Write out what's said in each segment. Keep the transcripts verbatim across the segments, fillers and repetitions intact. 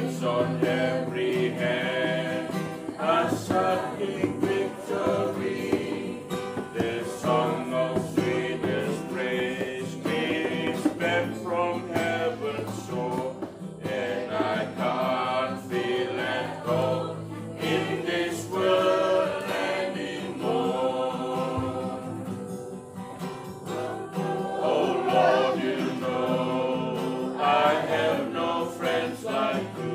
On every hand, a shouting victory. The song of sweetest praise came back from heaven's shore, and I can't feel at home in this world anymore. Oh Lord, you know I have no friends like you.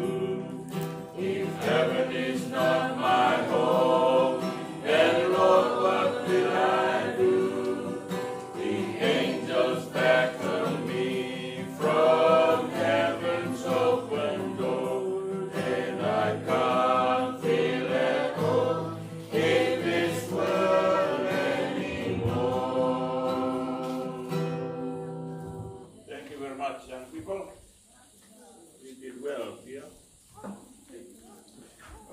If heaven is not my home, then Lord, what will I do? The angels beckon me from heaven's open door, and I can't feel at home in this world anymore. Thank you very much, young people. You did well here.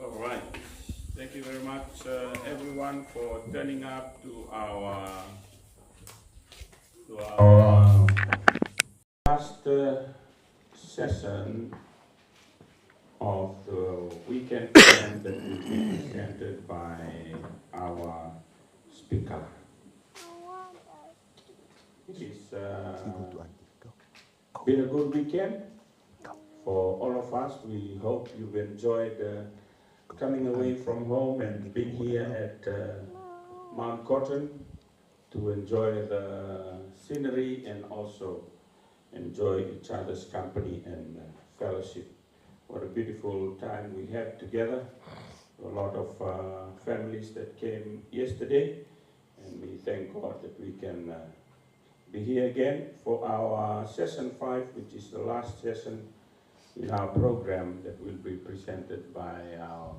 All right. Thank you very much, uh, everyone, for turning up to our to our last, uh, session of the weekend program that will be presented by our speaker. It is, uh, been a good weekend for all of us. We hope you've enjoyed, uh, coming away from home and being here at, uh, Mount Cotton to enjoy the scenery and also enjoy each other's company and, uh, fellowship. What a beautiful time we had together. A lot of, uh, families that came yesterday, and we thank God that we can, uh, be here again for our session five, which is the last session in our program that will be presented by our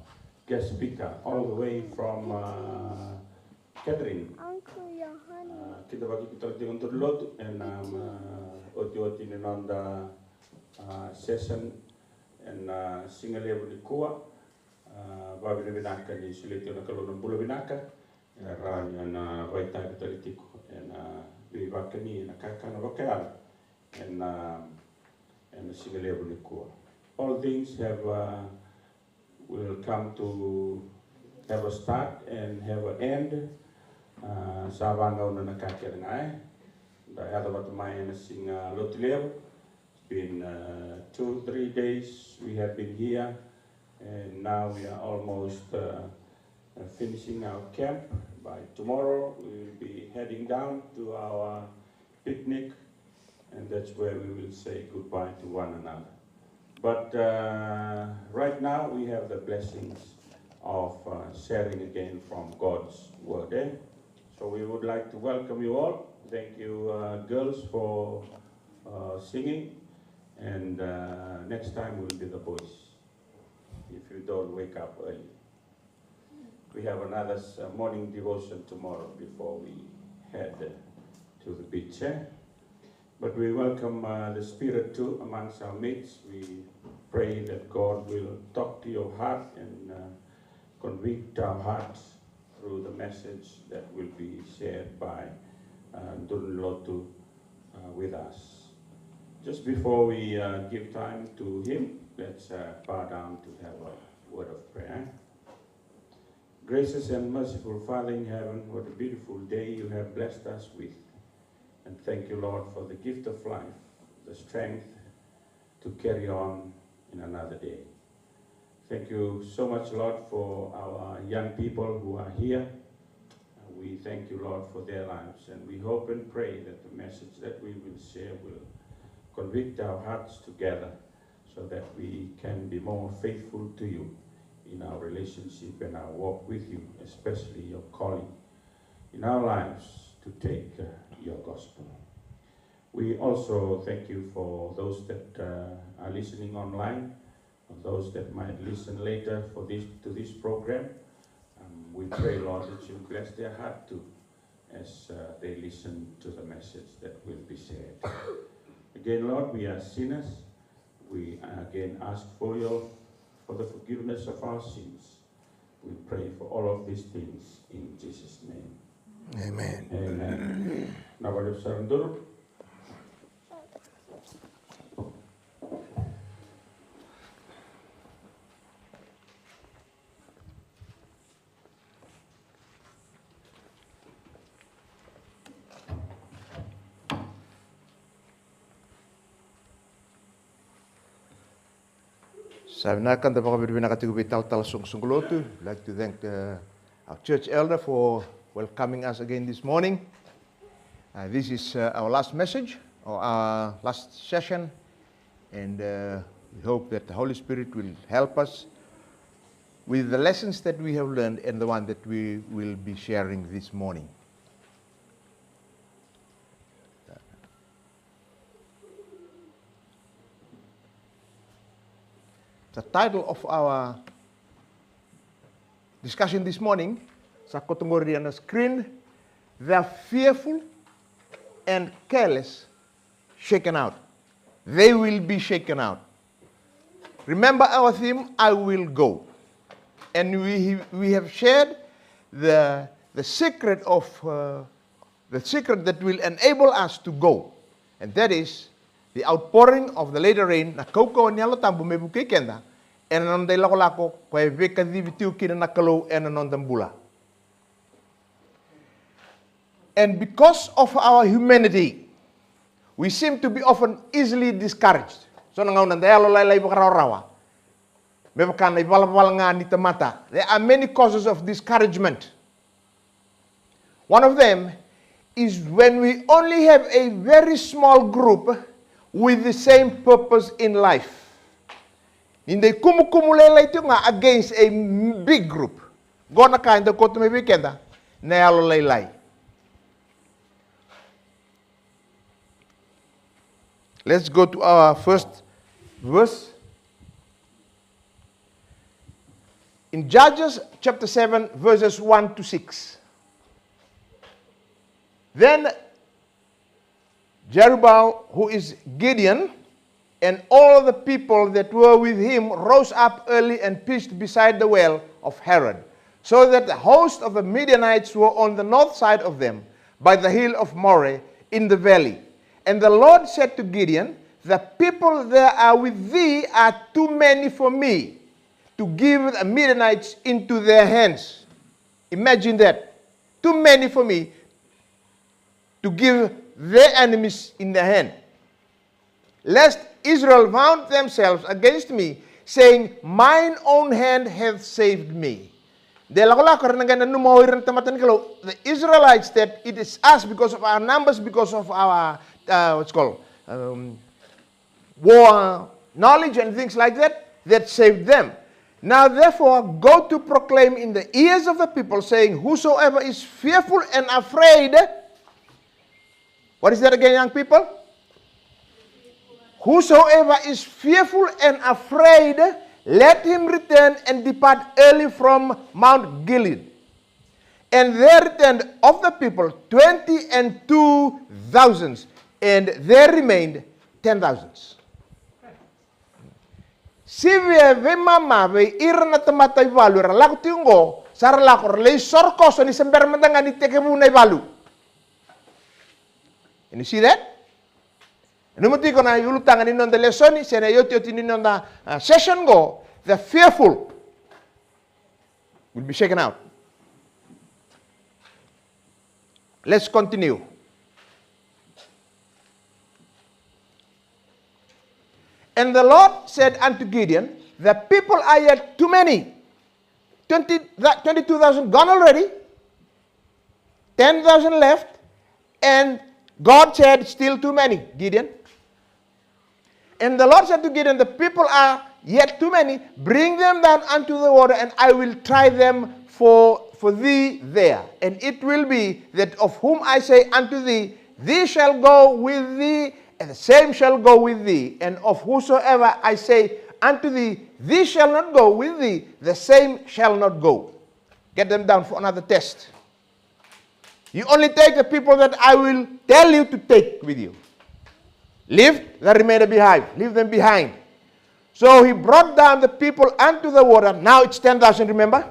guest speaker all the way from, uh, Catherine. Uncle Johannes. Uh, kida vakaitikotaka tiko na lotu ena, um, uh, otioti ni noda, uh, session ena, uh, siga levu nikua. Uh, vakavinavinaka ni solia tiko na Kalou na bula vinaka. E rawa ni na vakaitavi tale tiko ena veivakani, ena kakana vakayalo ena, ena siga levu nikua. All things have, uh, will come to have a start and have an end. Uh, sa vagauna na ka kece ga, e. Da yaco vata mai ena siga lotu levu. It's been, uh, two, three days we have been here, and now we are almost, uh, uh, finishing our camp. By tomorrow, we will be heading down to our picnic, and that's where we will say goodbye to one another. But, uh, right now, we have the blessings of, uh, sharing again from God's word, eh? So we would like to welcome you all. Thank you, uh, girls, for, uh, singing. And, uh, next time will be the boys, if you don't wake up early. We have another s-, uh, morning devotion tomorrow before we head, uh, to the beach, eh? But we welcome, uh, the Spirit too amongst our midst. We pray that God will talk to your heart and, uh, convict our hearts through the message that will be shared by, uh, Duru ni Lotu, uh, with us. Just before we, uh, give time to him, let's, uh, bow down to have a word of prayer. Gracious and merciful Father in heaven, what a beautiful day you have blessed us with. And thank you, Lord, for the gift of life, the strength to carry on in another day. Thank you so much, Lord, for our young people who are here. We thank you, Lord, for their lives, and we hope and pray that the message that we will share will convict our hearts together so that we can be more faithful to you in our relationship and our walk with you, especially your calling in our lives to take, uh, your gospel. We also thank you for those that, uh, are listening online, for those that might listen later for this, to this program. Um, we pray, Lord, that you bless their heart too as, uh, they listen to the message that will be shared. Again, Lord, we are sinners. We again ask for your, for the forgiveness of our sins. We pray for all of these things in Jesus' name. Amen. Amen. Na vale sara duru. Sa vinaka, da vakavinavinaka tiko vei talatala soqosoqo lotu. I'd like to thank uh, our church elder for welcoming us again this morning. Uh, this is uh, our last message or our last session, and uh, we hope that the Holy Spirit will help us with the lessons that we have learned and the one that we will be sharing this morning. The title of our discussion this morning, sa koto qori ena screen, the fearful and careless shaken out. They will be shaken out. Remember our theme, I will go. And we, we have shared the, the secret of uh, the secret that will enable us to go, and that is the outpouring of the latter rain, na kaukauwa ni Yalo Tabu me vukei keda ena noda ilakolako ko e veikacivi tiko kina na Kalou ena noda bula. And because of our humanity, we seem to be often easily discouraged. So na gauna da yalolailai vakarawarawa, me vaka na ivalavala ga ni tamata. There are many causes of discouragement. One of them is when we only have a very small group with the same purpose in life. Ni da ikumukumu lailai tiko ga against a big group. Qo na ka eda kauta mai vei keda na yalolailai. Let's go to our first verse. In Judges chapter seven, verses one to six. Then Jerubbaal, who is Gideon, and all the people that were with him rose up early and pitched beside the well of Harod, so that the host of the Midianites were on the north side of them, by the hill of Moreh, in the valley. And the Lord said to Gideon, the people that are with thee are too many for me to give the Midianites into their hands. Imagine that. Too many for me to give their enemies in their hand, lest Israel vaunt themselves against me, saying, mine own hand hath saved me. De lakolako era na qai nanuma o ira na tamata ni Kalou, the Israelites, that it is us because of our numbers, because of our uh, what's called um, war knowledge and things like that, that saved them. Now therefore go to proclaim in the ears of the people, saying, whosoever is fearful and afraid, what is that again, young people? Whosoever is fearful and afraid, let him return and depart early from Mount Gilead. And there returned of the people twenty and two thousands, and there remained ten thousands. Sivia veimama vei ira na tamata ivalu era lako tiko qo, sa ra lako ra lai sorokoso ni se bera mada ga ni tekivu na ivalu. And you see that? Nanuma tiko na iulutaga ni noda lesoni se na iotioti ni noda uh, session qo, the fearful will be shaken out. Let's continue. And the Lord said unto Gideon, the people are yet too many. Twenty, that twenty-two thousand gone already. Ten thousand left. And God said, still too many, Gideon. And the Lord said to Gideon, the people are yet too many, bring them down unto the water, and I will try them for, for thee there. And it will be that of whom I say unto thee, these shall go with thee, and the same shall go with thee. And of whosoever I say unto thee, these shall not go with thee, the same shall not go. Get them down for another test. You only take the people that I will tell you to take with you. Leave the remainder behind. Leave them behind. So he brought down the people unto the water. Now it's ten thousand, remember?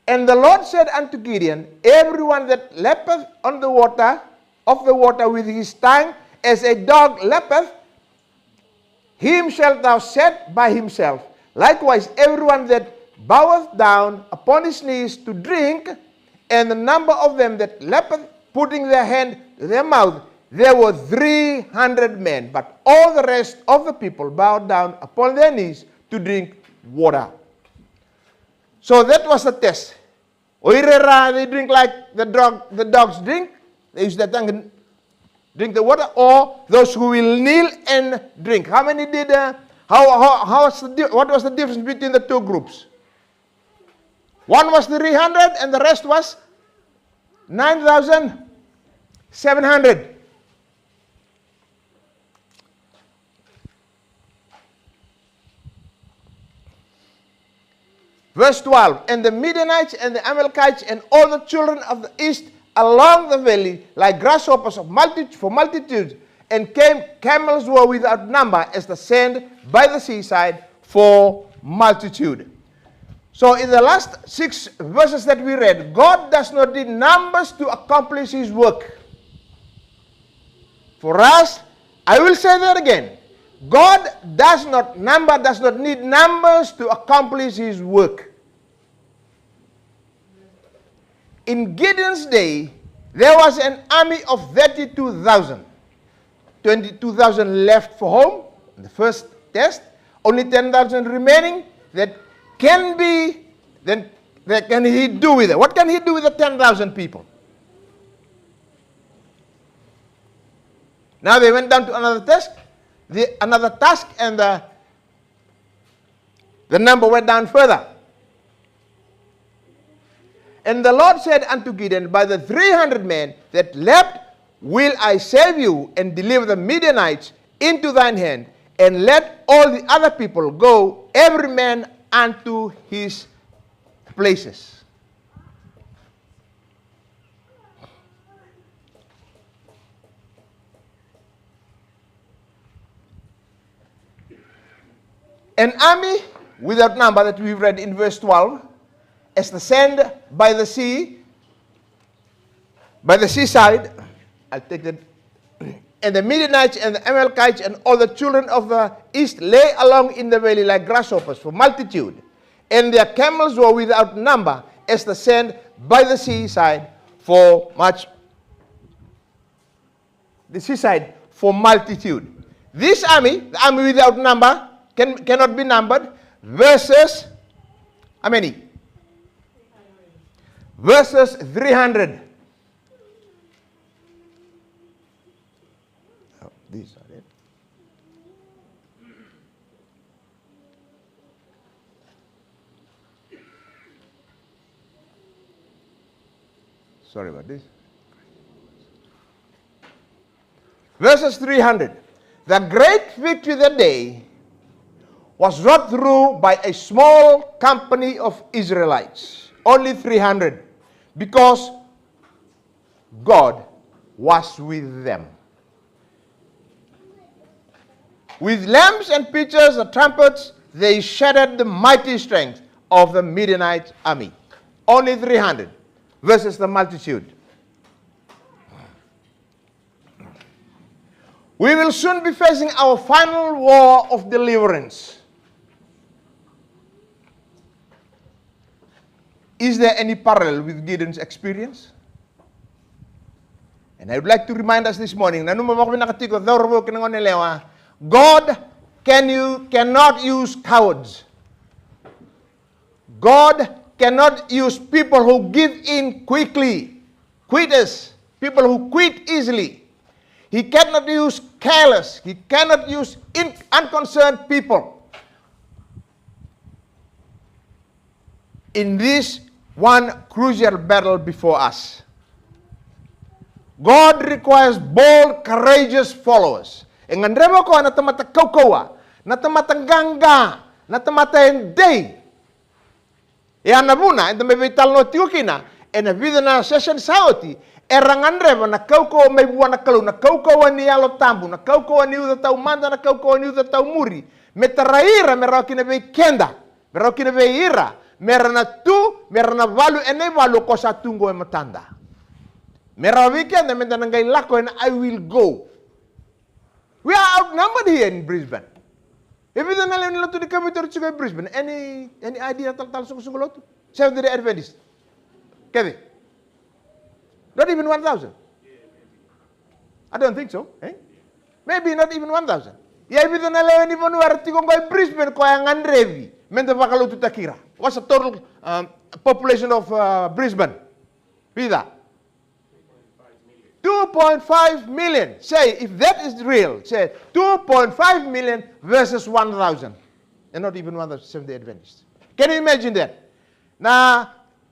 And the Lord said unto Gideon, everyone that lappeth on the water, of the water with his tongue, as a dog lappeth, him shalt thou set by himself. Likewise, everyone that boweth down upon his knees to drink, and the number of them that lappeth, putting their hand to their mouth, there were three hundred men. But all the rest of the people bowed down upon their knees to drink water. So that was the test. O ira era, they drink like the dog, the dogs drink. They use the tongue and drink the water, or those who will kneel and drink. How many did, uh, how, how, how was the di-, what was the difference between the two groups? One was three hundred and the rest was nine thousand seven hundred. Verse twelve, and the Midianites and the Amalekites and all the children of the east along the valley, like grasshoppers of multitude, for multitude, and came, camels were without number as the sand by the seaside for multitude. So in the last six verses that we read, God does not need numbers to accomplish his work. For us, I will say that again. God does not number, does not need numbers to accomplish his work. In Gideon's day, there was an army of thirty-two thousand. Twenty-two thousand left for home in the first test. Only ten thousand remaining that can be, then, that can he do with it? What can he do with the ten thousand people? Now they went down to another test, the, another task, and the, the number went down further. And the Lord said unto Gideon, by the three hundred men that left will I save you, and deliver the Midianites into thine hand, and let all the other people go, every man unto his places. An army without number that we've read in verse twelve, as the sand by the sea, by the seaside, I'll take that. And the Midianites and the Amalekites and all the children of the east lay along in the valley like grasshoppers for multitude, and their camels were without number as the sand by the seaside for much the seaside for multitude. This army, the army without number, can, cannot be numbered, versus how many? Versus three hundred. Oh, these are it. Sorry about this. Verses three hundred. The great victory that day was wrought through by a small company of Israelites, only three hundred, because God was with them. With lamps and pitchers and trumpets, they shattered the mighty strength of the Midianite army. Only three hundred versus the multitude. We will soon be facing our final war of deliverance. Is there any parallel with Gideon's experience? And I would like to remind us this morning, nanuma vakavinaka tiko, cauravou kei na goneyalewa, God can you, cannot use cowards. God cannot use people who give in quickly, quitters, people who quit easily. He cannot use careless, he cannot use in, unconcerned people. In this one crucial battle before us, God requires bold, courageous followers. E gadreva o koya na tamata kaukauwa, na tamata qaqa, na tamata e dei. E a na vuna eda mai veitalanoa tiko kina ena vica na session sa oti, era gadreva na kaukauwa mai vua na Kalou, na kaukauwa ni Yalo Tabu, na kaukauwa ni uca taumada, na kaukauwa ni uca taumuri, me tarai ira me rawa kina vei keda, me rawa kina vei ira, me ra na tu, me ra na valu ena ivalu ko sa tu qo e matada. Me rawa vei keda me da na qai lako ena I will go. We are outnumbered here in Brisbane. E vica na lewe ni lotu ni Kavitu era tiko e Brisbane? Any, any idea na talatala soqosoqo lotu? Seventh Day Adventist? Kece? Not even one thousand? I don't think so, eh? Maybe not even one thousand. Ia e vica na lewe ni vanua era tiko qo e Brisbane koya e gadrevi me da vakalotutaki ira? What's the total, um, population of, uh, Brisbane? Vica? Two point five million. Say, if that is real, say two point five million versus one thousand. And not even one thousand Seventh-day Adventists. Can you imagine that? Na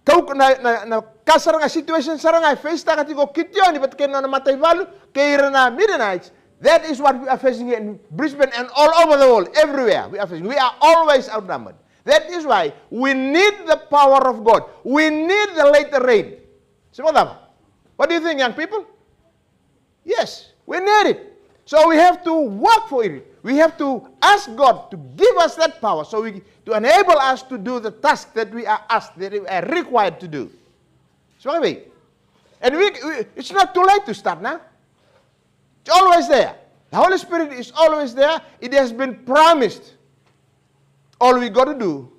kau na, na, na ka sara ga, situation sara ga e face taka tiko o Kitioni vata kei na nona mataivalu kei ira na Midianites. That is what we are facing here in Brisbane and all over the world, everywhere we are facing. We are always outnumbered. That is why we need the power of God. We need the latter rain. Se vakacava? What do you think, young people? Yes, we need it. So we have to work for it. We have to ask God to give us that power so we, to enable us to do the task that we are asked, that we are required to do. So anyway, and we, we, it's not too late to start now. It's always there. The Holy Spirit is always there. It has been promised. All we got to do,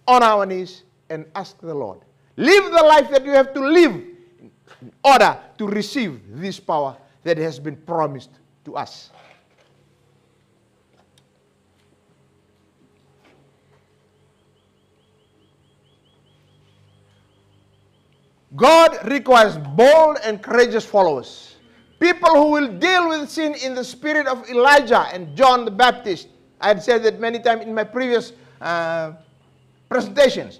on our knees and ask the Lord. Live the life that you have to live in order to receive this power that has been promised to us. God requires bold and courageous followers. People who will deal with sin in the spirit of Elijah and John the Baptist. I had said that many times in my previous, uh, presentations.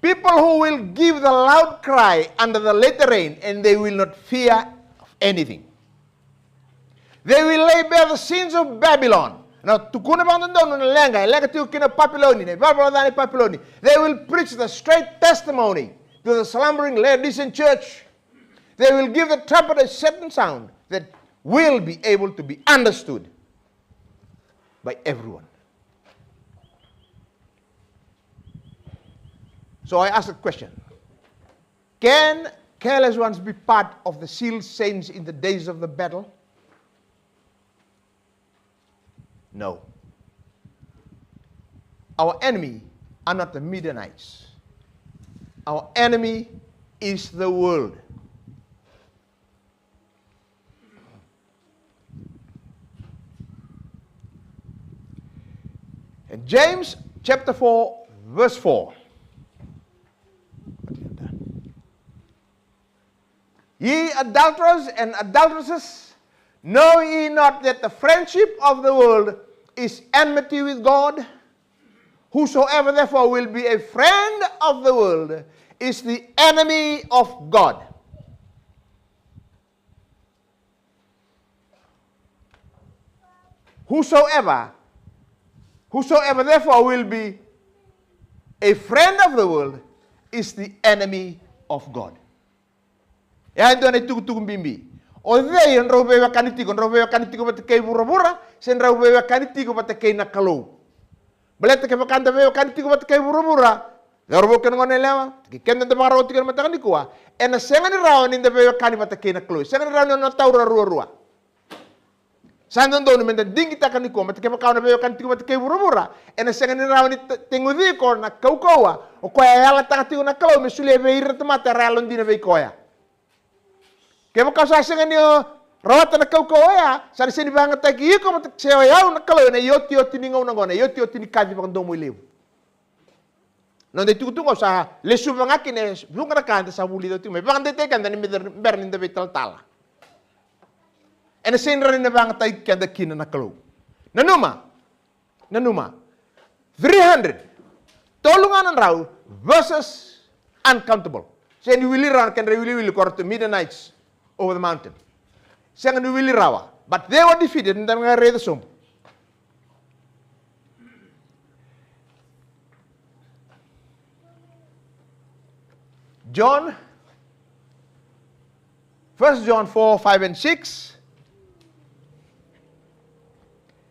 People who will give the loud cry under the latter rain, and they will not fear of anything. They will lay bare the sins of Babylon. Na tukuna vakadodonu na leqa e leqa tiko kina o Papiloni, na ivalavala ca ni Papiloni. They will preach the straight testimony to the slumbering Laodicean church. They will give the trumpet a certain sound that will be able to be understood by everyone. So I ask a question. Can careless ones be part of the sealed saints in the days of the battle? No. Our enemy are not the Midianites. Our enemy is the world. In James chapter four, verse four. Ye adulterers and adulteresses, know ye not that the friendship of the world is enmity with God? Whosoever therefore will be a friend of the world is the enemy of God. Whosoever, whosoever therefore will be a friend of the world is the enemy of God. E a dua na itukutuku bibi. O cei drau veiwekani tiko? Drau veiwekani tiko vata kei vuravura, se drau veiwekani tiko vata kei na Kalou? Baleta kevaka da veiwekani tiko vata kei vuravura, cauravou kei na goneyalewa, kei keda da vakarorogo tiko ena mataka nikua, ena sega ni rawa ni da veiwekani vata kei na Kalou. Sega ni rawa ni o na taura ruarua. Sa dodonu me da digitaka nikua, baleta kevaka o na veiwekani tiko vata kei vuravura, ena sega ni rawa ni ta-, teguci iko na kaukauwa o koya e yalataka tiko na Kalou me solia vei ira na tamata era yalodina vei koya. Kevaka o sa sega ni o rawata na kaukauwa oya, sa na sega ni vakayagataki iko vata, se o yau na Kalou ena iotioti ni gauna oqo, na iotioti ni kaci vakadomoilevu. Noda itukutuku qo sa lesuva ga kina e vuqa na ka eda sa vulica tiko mai. Vakadeitaki keda ni bera, bera ni da veitalatala. Ena sega ni rawa ni na vakayagataki keda kina na Kalou. Nanuma, nanuma. Three hundred, tolu ga na drau, versus uncountable. Sega ni wili rawa na kedra iwiliwili ko ratou Midianites over the mountain. Sega ni wili rawa. But they were defeated, ni da na qai raica sobu. John, First John four, five and six.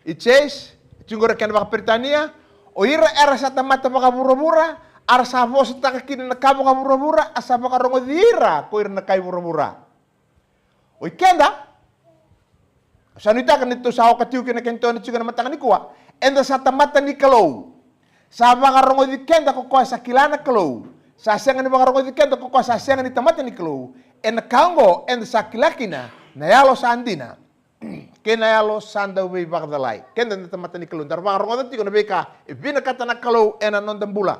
It says, tiko qori na kena vakaperitania, o ira era sa tamata vakavuravura, a ra sa vosataka kina na ka vakavuravura, a sa vakarogoci ira ko ira na kai vuravura. O i keda, au sa nuitaka ni tou sa oka tiko kina, keda tou na tiko ena mataka nikua, eda sa tamata ni Kalou. Sa vakarogoci keda ko koya sa kila na Kalou. Sa sega ni vakarogoci keda ko koya sa sega ni tamata ni Kalou. Ena ka oqo eda sa kila kina na yalo sa dina kei na yalo sa dau veivakacalai. Keda na tamata ni Kalou, da ra vakarogoca tiko na veika e vinakata na Kalou ena noda bula.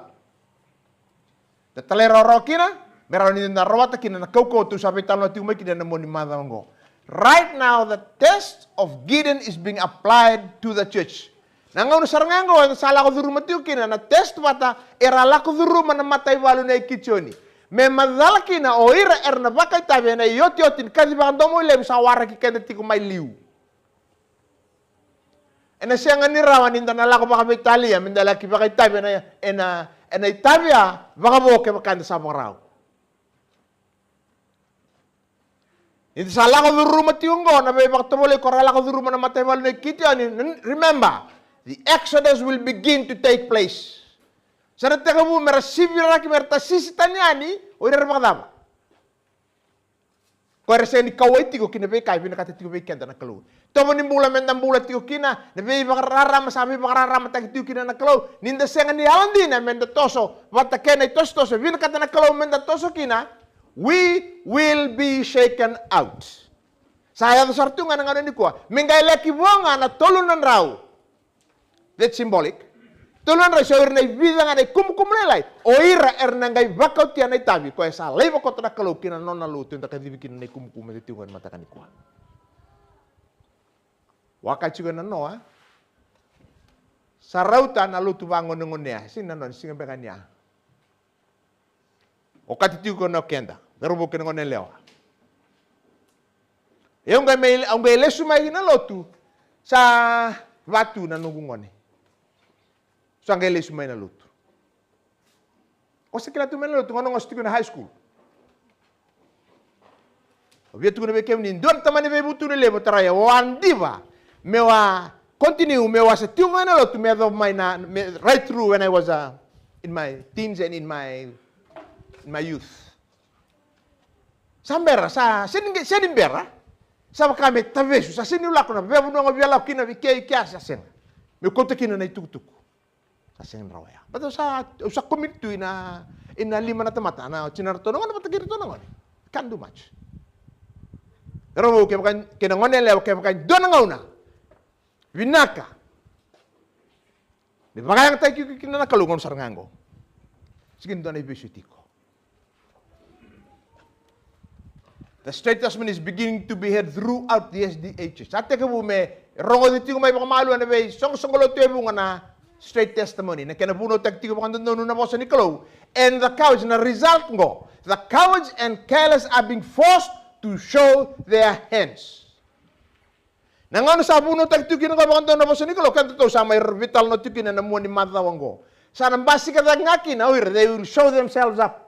Da talairawarawa kina me rawa ni da rawata kina na kaukauwa tou sa veitalanoa tiko mai kina ena mua ni macawa oqo. Right now, the test of Gideon is being applied to the church. Na gauna sara ga oqo eda sa lako curuma tiko kina na test vata era a lako curuma na mataivalu nei Kitioni, me macala kina o ira era na vakaitavi ena iotioti ni kaci vakadomoi levu sa waraki keda tiko mai liu. Ena sega ni rawa ni da na lako vakaveitalia me da laki vakaitavi ena, ena, ena itavi ya vakavo kevaka eda sa vakarau. Ni da sa lako curuma tiko oqo na veivakatovolei ko ra lako curuma na mataivalu nei Kitioni, n-, remember, the exodus will begin to take place. Sa na tekivu me ra siviraki, me ra tasisi tani yani o ira era vakacava? Ko era sega ni kauwai tiko ki na veika e vinakata tiko vei keda na Kalou. Tovo ni bula me da bula tiko kina, na veivakararama sa veivakararamataki tiko kina na Kalou. Ni da sega ni yalodina me da toso vata kei na itosotoso e vinakata na Kalou me da toso kina, we will be shaken out. Sa yaco sara tu ga na gauna nikua me qai laki vo ga na tolu na drau. That's symbolic. Tolu na drau, se o ira na ivica ga na ikumukumu lailai, o ira era na qai vakautia na itavi ko e sa laiva koto na Kalou ki na nona lotu eda kacivi kina na ikumukumu eda tiko ga ni mataka nikua. Waka tiko na noa, sa rauta na lotu vagonegonea, sega ni na noa ni siga beka ni a. Okati tiko na o keda, cauravou kei na gone yalewa. Au qai mai, au qai lesu mai na lotu, sa vatu na noqu gone. Sa qai lesu mai na lotu. O sa kila tu mai na lotu, gauna au se tiko na high school. Au via tukuna vei kemuni, dua na tamani veivutuni levu, tarai au a diva meu a continue meu a se tiko ga na lotu me yacova mai na, me, right through when I was, uh, in my teens and in my, in my youth. Sa bera, sa sega ni, sega ni bera. Sa vaka me tavesu, sa sega ni lako na veivanua ga via lako kina vei kea, i kea sa sega. Meu kauta kina na itukutuku. Sa sega ni rawa ya. But au sa, au sa commit tu ina, ina lima na tamata, na tinaratou na gone vata kei iratou na gone. Can't do much. Cauravou, kevaka, kei na gone yalewa, kevaka e dua na gauna vinaka me vakayagataki iko kina na Kalou, gauna sara ga oqo. Sega ni dua na ivesu e tiko. The straight testimony is beginning to be heard throughout the S D A church. Sa tekivu me rogoci tiko mai vakamalua na veisoqosoqo lotu e vuqa na straight testimony. Na kena vunautaki tiko vakadodonu na vosa ni Kalou. And the cowards, na result qo. The cowards and careless are being forced to show their hands. Na gauna sa vunautaki tiko kina qo vakadodonu na vosa ni Kalou, kedatou sa mai veitalanoa tiko kina na mua ni macawa qo. Sa na basika cake ga kina o ira, they will show themselves up.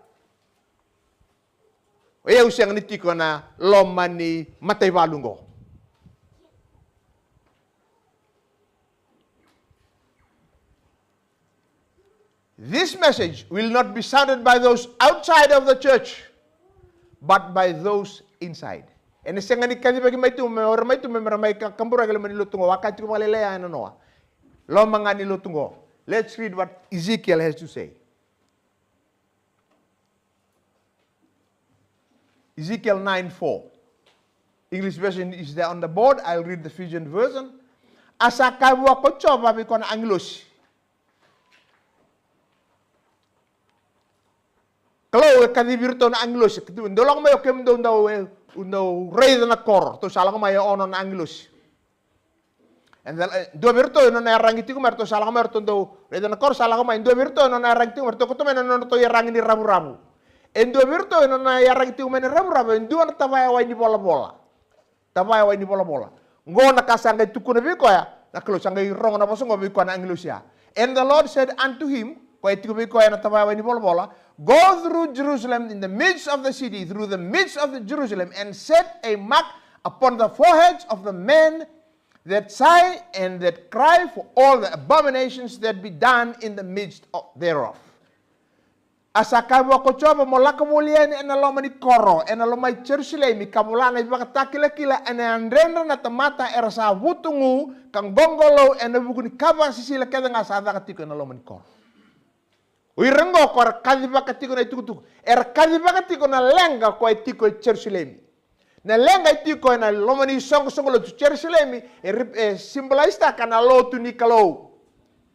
O yau sega ni tiko ena loma ni mataivalu qo. This message will not be sounded by those outside of the church, but by those inside. Ena sega ni kacivaki mai tu me ora mai tu me ra mai ka-, kaburaki e loma ni lotu qo, waka tiko vakalailai ena noa. Loma ga ni lotu qo. Let's read what Ezekiel has to say. Ezekiel nine four. English version is there on the board. I'll read the Fijian version. A sa kaya vua ko Jiova vei koya na agilosi. Kalou e kacivi iratou na agilosi. Dou lako mai o kemudou dau, e, dau raica na koro. Tou sa lako mai e ono na agilosi. And then, e, dua vei iratou e nona yaragi tiko mai, ratou sa lako mai, ratou dau raica na koro, sa lako mai, e dua vei iratou e nona yaragi tiko mai, ratou kauta mai na nodratou yaragi ni ravuravu. E dua vei iratou e nona yaragi tiko mai ni ravuravu, e dua na tavaya wai ni volavola. Tavaya wai ni volavola. Qo na ka sa qai tukuna vei koya na Kalou, sa qai rogo na vosa qo vei koya na agilosi ya. And the Lord said unto him, koya e tiko vei koya na tavaya wai ni volavola, go through Jerusalem in the midst of the city, through the midst of the Jerusalem, and set a mark upon the foreheads of the men that sigh and that cry for all the abominations that be done in the midst of, thereof. A sa kaya vua ko Jiova, mo lako voli yani ena loma ni koro, ena loma i Jerusalemi, ka vola na ivakatakilakila ena yadredra na tamata era sa vutugu ka qoqolou ena vuku ni ka vakasisila kece ga sa caka tiko ena loma ni koro. O ira qo ko era kacivaka tiko na itukutuku, era kacivaka tiko na leqa ko e tiko e Jerusalemi. Na leqa e tiko ena loma ni soqosoqo lotu, Jerusalemi e rep-, e symbolise-taka na lotu ni Kalou.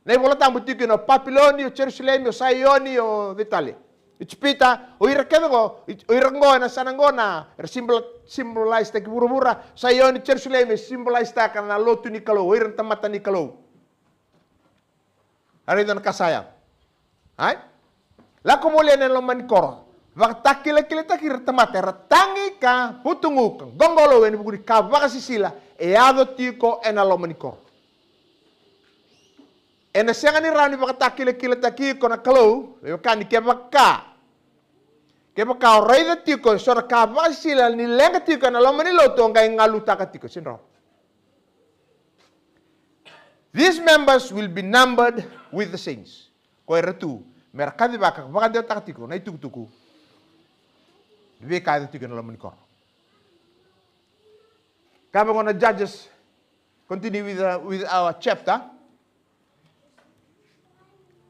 Na iVola Tabu tiko kina o Papiloni, o Jerusalemi, o Saioni, o cei tale, Ijipita, o ira kece qo, o ira qo ena yasana qo na, era symbol-, symbolise-taki vuravura. Saioni, Jerusalemi e symbolise-taka na lotu ni Kalou, o ira na tamata ni Kalou. A raica na ka sa yaco. Ai? Lako voli ena loma ni koro. Vakatakilakilataki ira na tamata era tagi ka vutugu ka qoqolou ena vuku ni ka vakasisila e yaco tiko ena loma ni koro. Ena sega ni rawa ni vakatakilakilataki iko na Kalou, me vaka ni kevaka, kevaka o raica tiko eso na ka vakasisila ni leqa tiko ena loma ni lotu, o qai galutaka tiko, sega ni rawa. These members will be numbered with the saints. Ko ira tu me ra kacivaka, vakadewataka tiko na itukutuku ni veika e yaco tiko ena loma ni koro. Ka vaka na Judges, continue with, uh, with our chapter.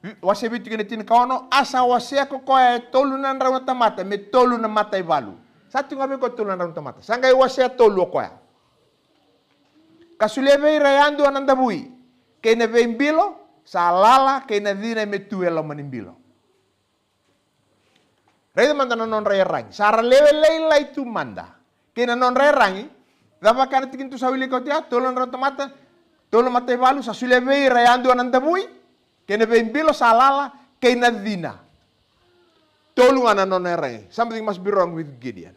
Vi-, wase vitu kei na tinikaono, a sa wasea ko koya e tolu na drau na tamata me tolu na mataivalu. Sa tiko ga vei koya e tolu na drau na tamata. Sa qai wasea tolu o koya. Ka solia vei ira yadua na davui, kei na veibilo sa lala, kei na cina me tu e loma ni bilo. Raica mada na nodra iyaragi. Sa ra lewe lailai tu mada kei na nodra iyaragi. Cava kena tikina tu sa wilika oti ya? Tolu na drau na tamata, tolu na mataivalu, sa solia vei ira yadua na davui, kei na veibilo sa lala, kei na cina. Tolu ga na nona iyaragi. Something must be wrong with Gideon.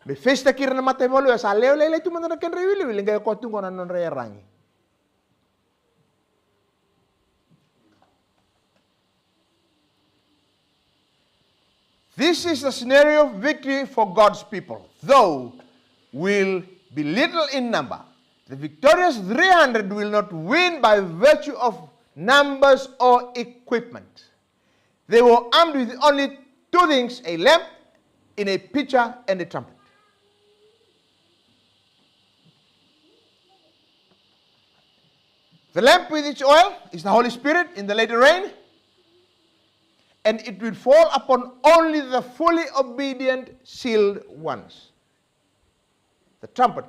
Me face-taki ira na mataivalu ya, sa lewe lailai tu mada na kedra iwiliwili, qai o koya tu qo na nodra iyaragi. This is the scenario of victory for God's people, though will be little in number. The victorious three hundred will not win by virtue of numbers or equipment. They were armed with only two things, a lamp in a pitcher and a trumpet. The lamp with its oil is the Holy Spirit in the latter rain, and it will fall upon only the fully obedient, sealed ones. The trumpet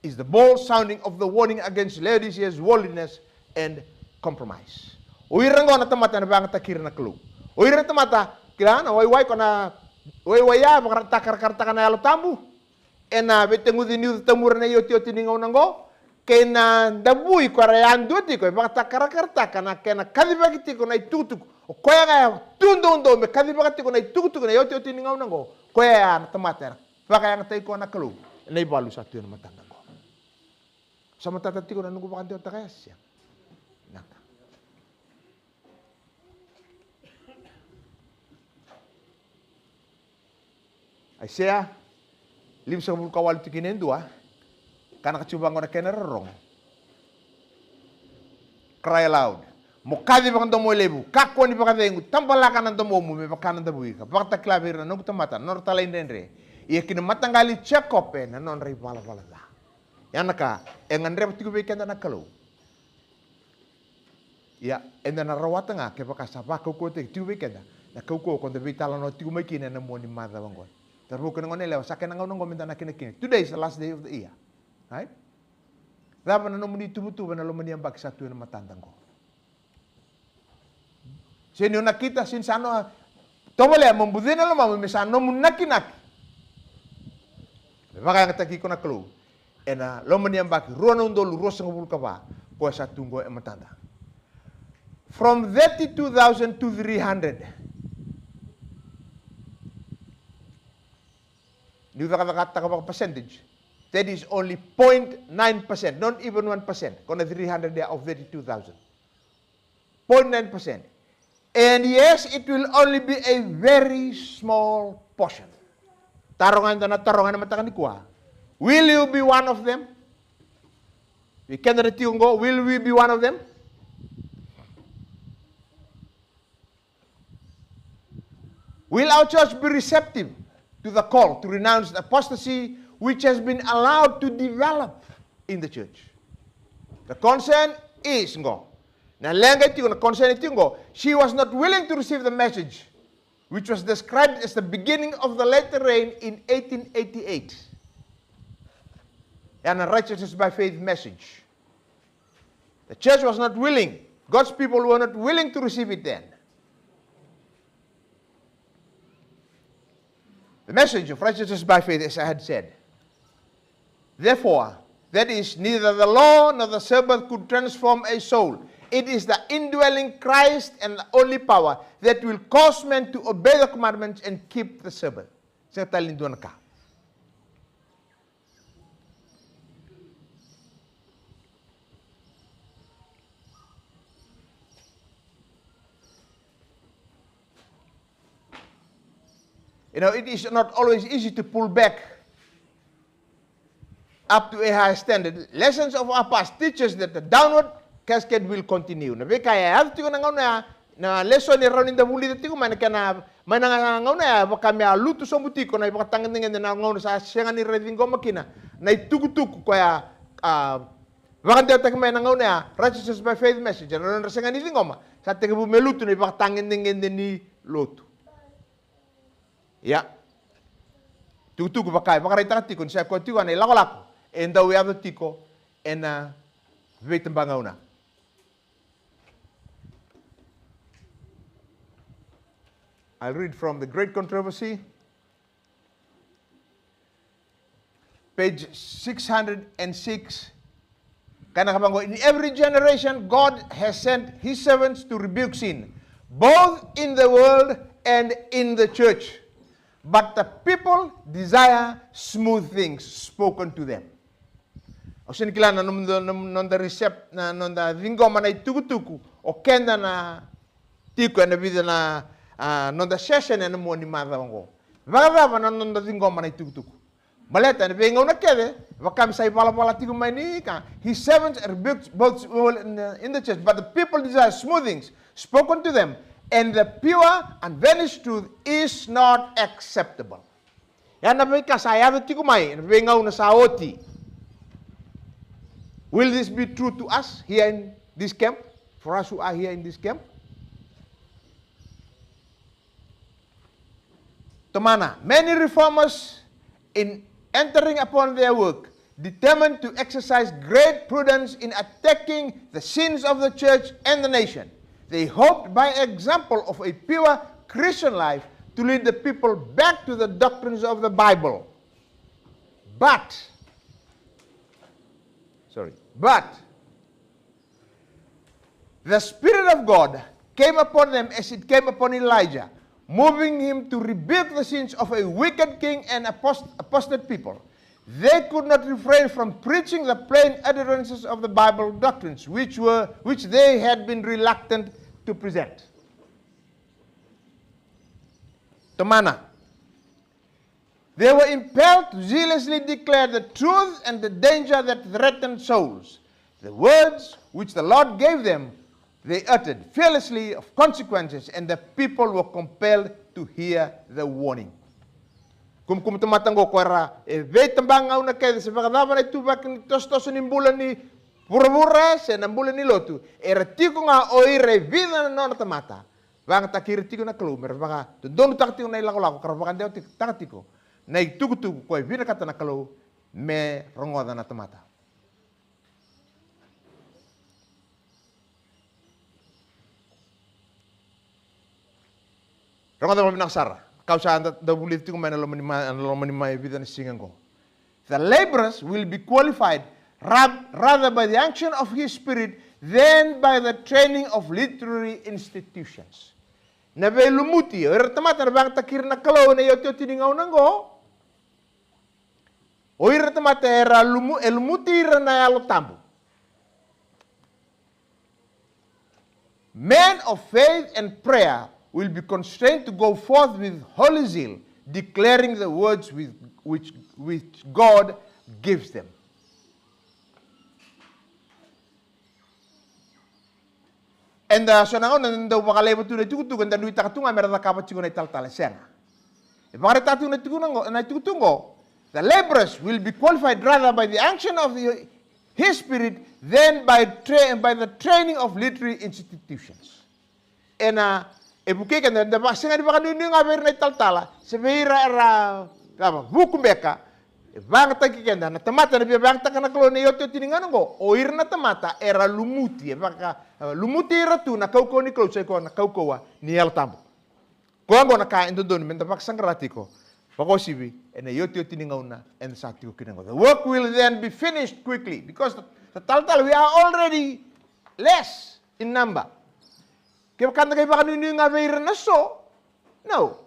is the bowl sounding of the warning against Laodicea's worldliness and compromise. O ira qo na tamata ena vayagataki ira na Kalou. O ira na tamata, kila na waiwai ko na waiwai ya, vakarataka, rakarataka na Yalo Tabu. Ena veiteguci ni uca tamura na iotioti ni gauna qo, kei na davui ko era yadua tiko, e vakatakarakarataka na kena kacivaki tiko na itukutuku. O koya ga e tu doudou me kacivaka tiko na itukutuku na iotioti ni gauna qo. Koya ya na tamata era vakayagataki koya na Kalou ena ivalu sa tu ena matada qo. Sa matata tiko na noqu vakadewataka ya se sega? Naka. Aisea limasagavulu ka walu, tikina e dua. Ka na ka tiko vaqo na kena rorogo. Cry aloud. Mo kaci vakadomoilevu, kakua ni vakacegu, tabalaka na domomu me vaka na davui, ka vakatakila vei ira na noqu tamata na nodra talaidredre, ia ki na mataqali i Jekope na nodra ivalavala ca. Ya na ka e gadreva tiko vei keda na Kalou. Ia, eda na rawata ga kevaka sa vakaukauwataki tiko vei keda na kaukauwa ko da veitalanoa tiko mai kina ena mua ni macawa oqo. Cauravou kei na goneyalewa, sa kena gauna oqo meda nakinaki kina. Today is the last day of the year. Right? Cava na nomuni ituvatuva ena loma ni yabaki sa tu ena matada oqo? Se ni o nakita, se ni sa no, tovolea mo bucina na lomamu me sa nomu nakinaki. Me vakayagataki iko na Kalou ena loma ni yabaki rua na udolu ruasagavulu ka va, koya sa tu oqo e matada. From thirty-two thousand to three hundred. Niu cakacakataka vaka percentage, that is only point nine percent, not even one percent. Ko na three hundred ya of thirty-two thousand. Point nine percent. And yes, it will only be a very small portion. Taro ga eda na taro ga ena mataka nikua. Will you be one of them? Vei keda na tiko oqo, will we be one of them? Will our church be receptive to the call to renounce the apostasy which has been allowed to develop in the church? The concern is qo. Na leqa e tiko, na concern e tiko qo. She was not willing to receive the message which was described as the beginning of the latter rain in eighteen eighty-eight. And a righteousness by faith message. The church was not willing, God's people were not willing to receive it then. The message of righteousness by faith, as I had said. Therefore, that is, neither the law nor the Sabbath could transform a soul. It is the indwelling Christ and the only power that will cause men to obey the commandments and keep the Sabbath. Sega tale ni dua na ka. You know, it is not always easy to pull back up to a high standard. Lessons of our past teach us that the downward cascade will continue. Na veika e yaco tiko na gauna ya, na lesoni e rawa ni da vulica tiko mai na kena, mai na gauna ya, vaka me a lutu sobu tiko na ivakatagedegede na gauna sa sega ni ra ciqoma kina na itukutuku koya a vakadewataki mai na gauna ya, righteousness by faith message. Na nodra sega ni ciqoma, sa tekivu me lutu na ivakatagedegede ni lotu. Ia, tukutuku vaka e vakaraitaka tiko ni sa koya tiko na ilakolako e dau yaco tiko ena veitabagauna. I'll read from The Great Controversy, page six hundred and six. Kaya na ka vaqo, "In every generation, God has sent his servants to rebuke sin, both in the world and in the church. But the people desire smooth things spoken to them." Au sega ni kila na noda, noda, noda recep-, na noda ciqoma na itukutuku o keda na tiko ena vica na, a, noda session ena mua ni macawa oqo. Vakacava na noda ciqoma na itukutuku? Baleta ena veigauna kece, vaka me sa ivalavala tiko mai ni ka, his servants rebuked both in the church, but the people desire smooth things spoken to them, and the pure, unvarnished truth is not acceptable. Ia na veika sa yaco tiko mai ena veigauna sa oti. Will this be true to us here in this camp? For us who are here in this camp? Tomana, many reformers, in entering upon their work, determined to exercise great prudence in attacking the sins of the church and the nation. They hoped by example of a pure Christian life to lead the people back to the doctrines of the Bible. But, sorry, but the Spirit of God came upon them as it came upon Elijah, moving him to rebuke the sins of a wicked king and apost-, apostate people. They could not refrain from preaching the plain utterances of the Bible doctrines which were, which they had been reluctant to present. Tomana. They were impelled to zealously declare the truth and the danger that threatened souls. The words which the Lord gave them, they uttered fearlessly of consequences, and the people were compelled to hear the warning. Kumkuma tamata oqo ko era e veitabagauna kece se vakacava na ituvaki ni tosotoso ni bula ni vuravura se na bula ni lotu, era tiko ga o ira e vica na nona tamata. Vakayagataki ira tiko na Kalou me ra vakadodonutaka tiko na ilakolako ka ra vakadewataka tiko na itukutuku ko e vinakata na Kalou me rogoca na tamata. Rogoca vakavinaka sara. Kau sa da, da vulica tiko mai na loma ni ma-, na loma ni mai vica na siga oqo. The laborers will be qualified ra-, rather by the unction of his spirit than by the training of literary institutions. Na veilumuti, o ira tamata na vakayagataki ira na Kalou ena iotioti ni gauna oqo. O ira tamata era lumu-, e lumuti ira na Yalo Tabu. Men of faith and prayer will be constrained to go forth with holy zeal, declaring the words with, which, which God gives them. Eda so na gauna eda dau vakalaiva tu na itukutuku, eda nuitaka tu ga me ra cakava tiko na italatala, e sega. E vakaraitaka tiko na itukutuku oqo, na itukutuku oqo, the laborers will be qualified rather by the unction of the, his spirit than by tra-, by the training of literary institutions. Ena E vukei keda, da sega ni vakanuinui ga vei ira na italatala se vei ira era, cava, vuku beka. E vagataki keda na tamata, na via vagataka na Kalou ena iotioti ni gauna oqo, o ira na tamata era lumuti, e vaka, e, lumuti ira tu na kaukauwa ni Kalou, sa i koya na kaukauwa ni Yalo Tabu. Koya oqo na ka e dodonu meda vakasaqara tiko, vakauasivi ena iotioti ni gauna eda sa tiko kina oqo. The work will then be finished quickly, because the, the talatala, we are already less in number. Kevaka da qai vakanuinui ga vei ira na so, no.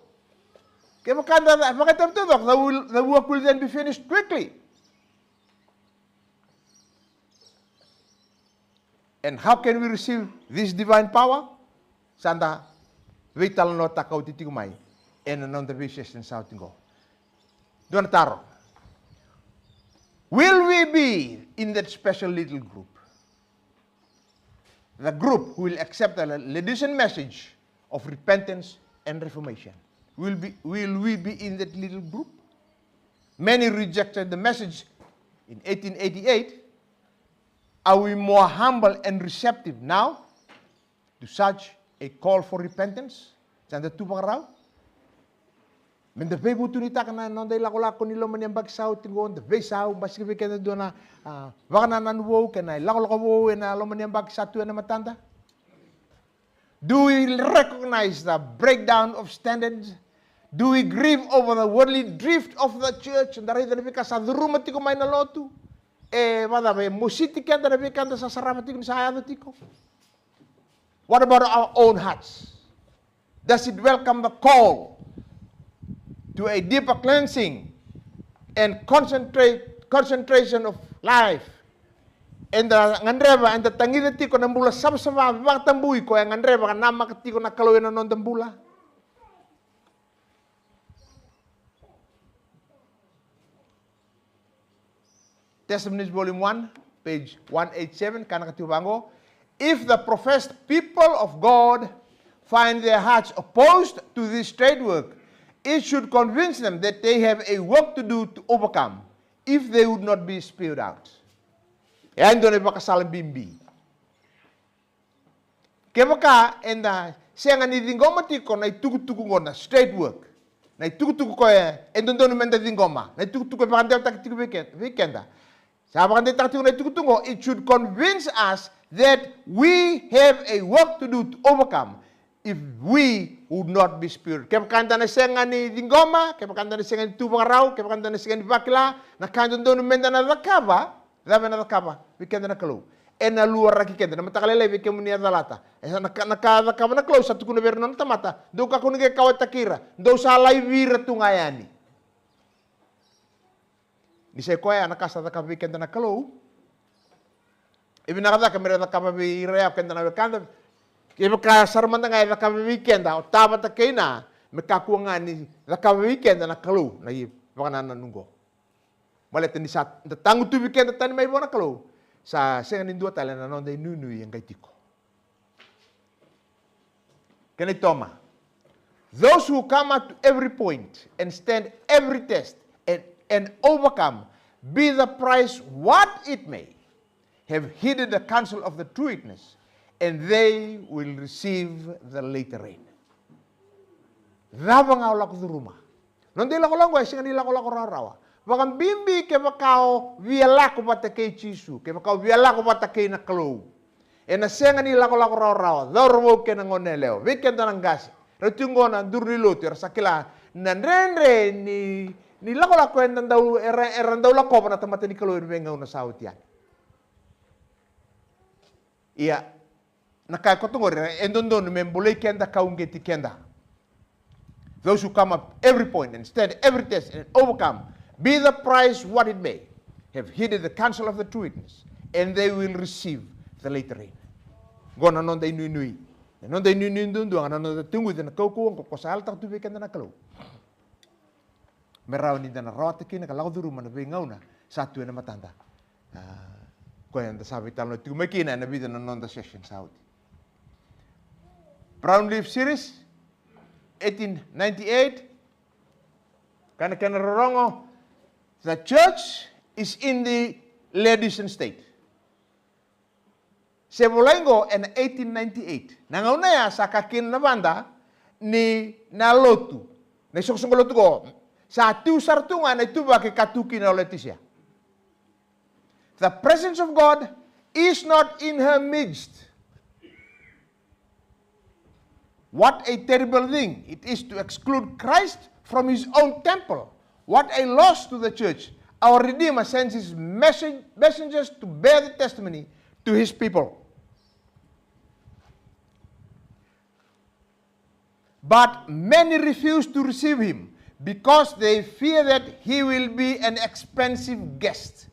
Kevaka da vakaitavi taucoko, the will, the work will then be finished quickly. And how can we receive this divine power? Sa da veitalanoataka oti tiko mai ena noda veisession sa oti qo. Dua na taro. Will we be in that special little group? The group who will accept the Laodicean message of repentance and reformation. Will be, will we be in that little group? Many rejected the message in eighteen eighty-eight. Are we more humble and receptive now to such a call for repentance? Sa da tu vakarau meda veivutunitaka na noda ilakolako ni loma ni yabaki sa oti qo, da veisau, basika vei keda dua na, a, vakanananu vou kei na ilakolako vou ena loma ni yabaki sa tu ena matada. Do we recognize the breakdown of standards? Do we grieve over the worldly drift of the church? Da raica na veika sa curuma tiko mai na lotu. E vakacava, e mositi keda na veika da sa sarava tiko ni sa yaco tiko. What about our own hearts? Does it welcome the call to a deeper cleansing and concentrate, concentration of life? Eda gadreva, eda tagica tiko na bula savasava, vakatabui, koya e gadreva ka namaka tiko na Kalou ena noda bula. Testimonies, Volume one, page one eight seven, ka na kaya tiko vaqo: If the professed people of God find their hearts opposed to this straight work, it should convince them that they have a work to do to overcome if they would not be spewed out. E a dua na ivakasala bibi. Kevaka eda sega ni ciqoma tiko na itukutuku oqo, na straight work, na itukutuku koya e dodonu meda ciqoma, na itukutuku e vakadewataki tiko vei ke-, vei keda. Sa vakadeitaka tiko na itukutuku oqo, it should convince us that we have a work to do to overcome if we would not be spewed. Kevaka eda na sega ni ciqoma, kevaka eda na sega ni tu vakarau, kevaka eda na sega ni vakila na ka e dodonu meda na cakava, cava ena cakava vei keda na Kalou? Ena luaraki keda. Na mataka lailai, vei kemuni a calata, e sa na ka, na ka a cakava na Kalou, sa tukuna vei ira na nona tamata: Dou kakua ni qai kauwaitaki ira, dou sa laivi ira tu ga yani. Ni sa i koya na ka sa cakava vei keda na Kalou, e vinaka cake mera cakava vei ira ya o keda na wekada. Kevaka sara mada ga e cakava vei keda, o ta vata kei na, me kakua ga ni cakava vei keda na Kalou na ivakanananu oqo. Baleta ni sa da tagutuvi keda tani mai vua na Kalou, sa sega ni dua tale na noda inuinui e qai tiko. Kena itoma: Those who come up to every point and stand every test and, and overcome, be the price what it may, have heeded the counsel of the true witness, and they will receive the latter rain. Cava ga o lako curuma, noda ilakolako e sega ni lakolako rawarawa. Vakabibi kevaka o via lako vata kei Jisu, kevaka o via lako vata kei na Kalou, ena sega ni lakolako rawarawa. Cauravou kei na goneyalewa, vei keda na qase, rau tiko oqo na duru ni lotu, era sa kila na dredre ni, ni lakolako era dau, era, era dau lakova na tamata ni Kalou ena veigauna sa oti yani. Ia, na ka e koto oqori e dodonu me bolei keda ka uqeti keda. Those who come up every point and stand every test and overcome, be the price what it may, have heeded the counsel of the true witness, and they will receive the latter rain. Oqo na noda inuinui. Na noda inuinui duadua ga na noda teguci ena kaukauwa oqo ko sa yalataka tu vei keda na Kalou, me rawa ni da na rawata kina ka lako curuma na veigauna sa tu ena matada. A, koya eda sa veitalanoa tiko mai kina ena vica na noda session sa oti. Brownleaf Series, eighteen ninety-eight. Ka na kena rorogo: The church is in the Laodicean state. Se volai oqo ena eighteen ninety-eight. Na gauna ya sa ka kina na vada ni na lotu, na isoqosoqo lotu qo, sa tu sara tu ga na ituvaki ka tu kina o Letisia. The presence of God is not in her midst. What a terrible thing it is to exclude Christ from his own temple. What a loss to the church. Our Redeemer sends his messen- messengers to bear the testimony to his people. But many refuse to receive him because they fear that he will be an expensive guest.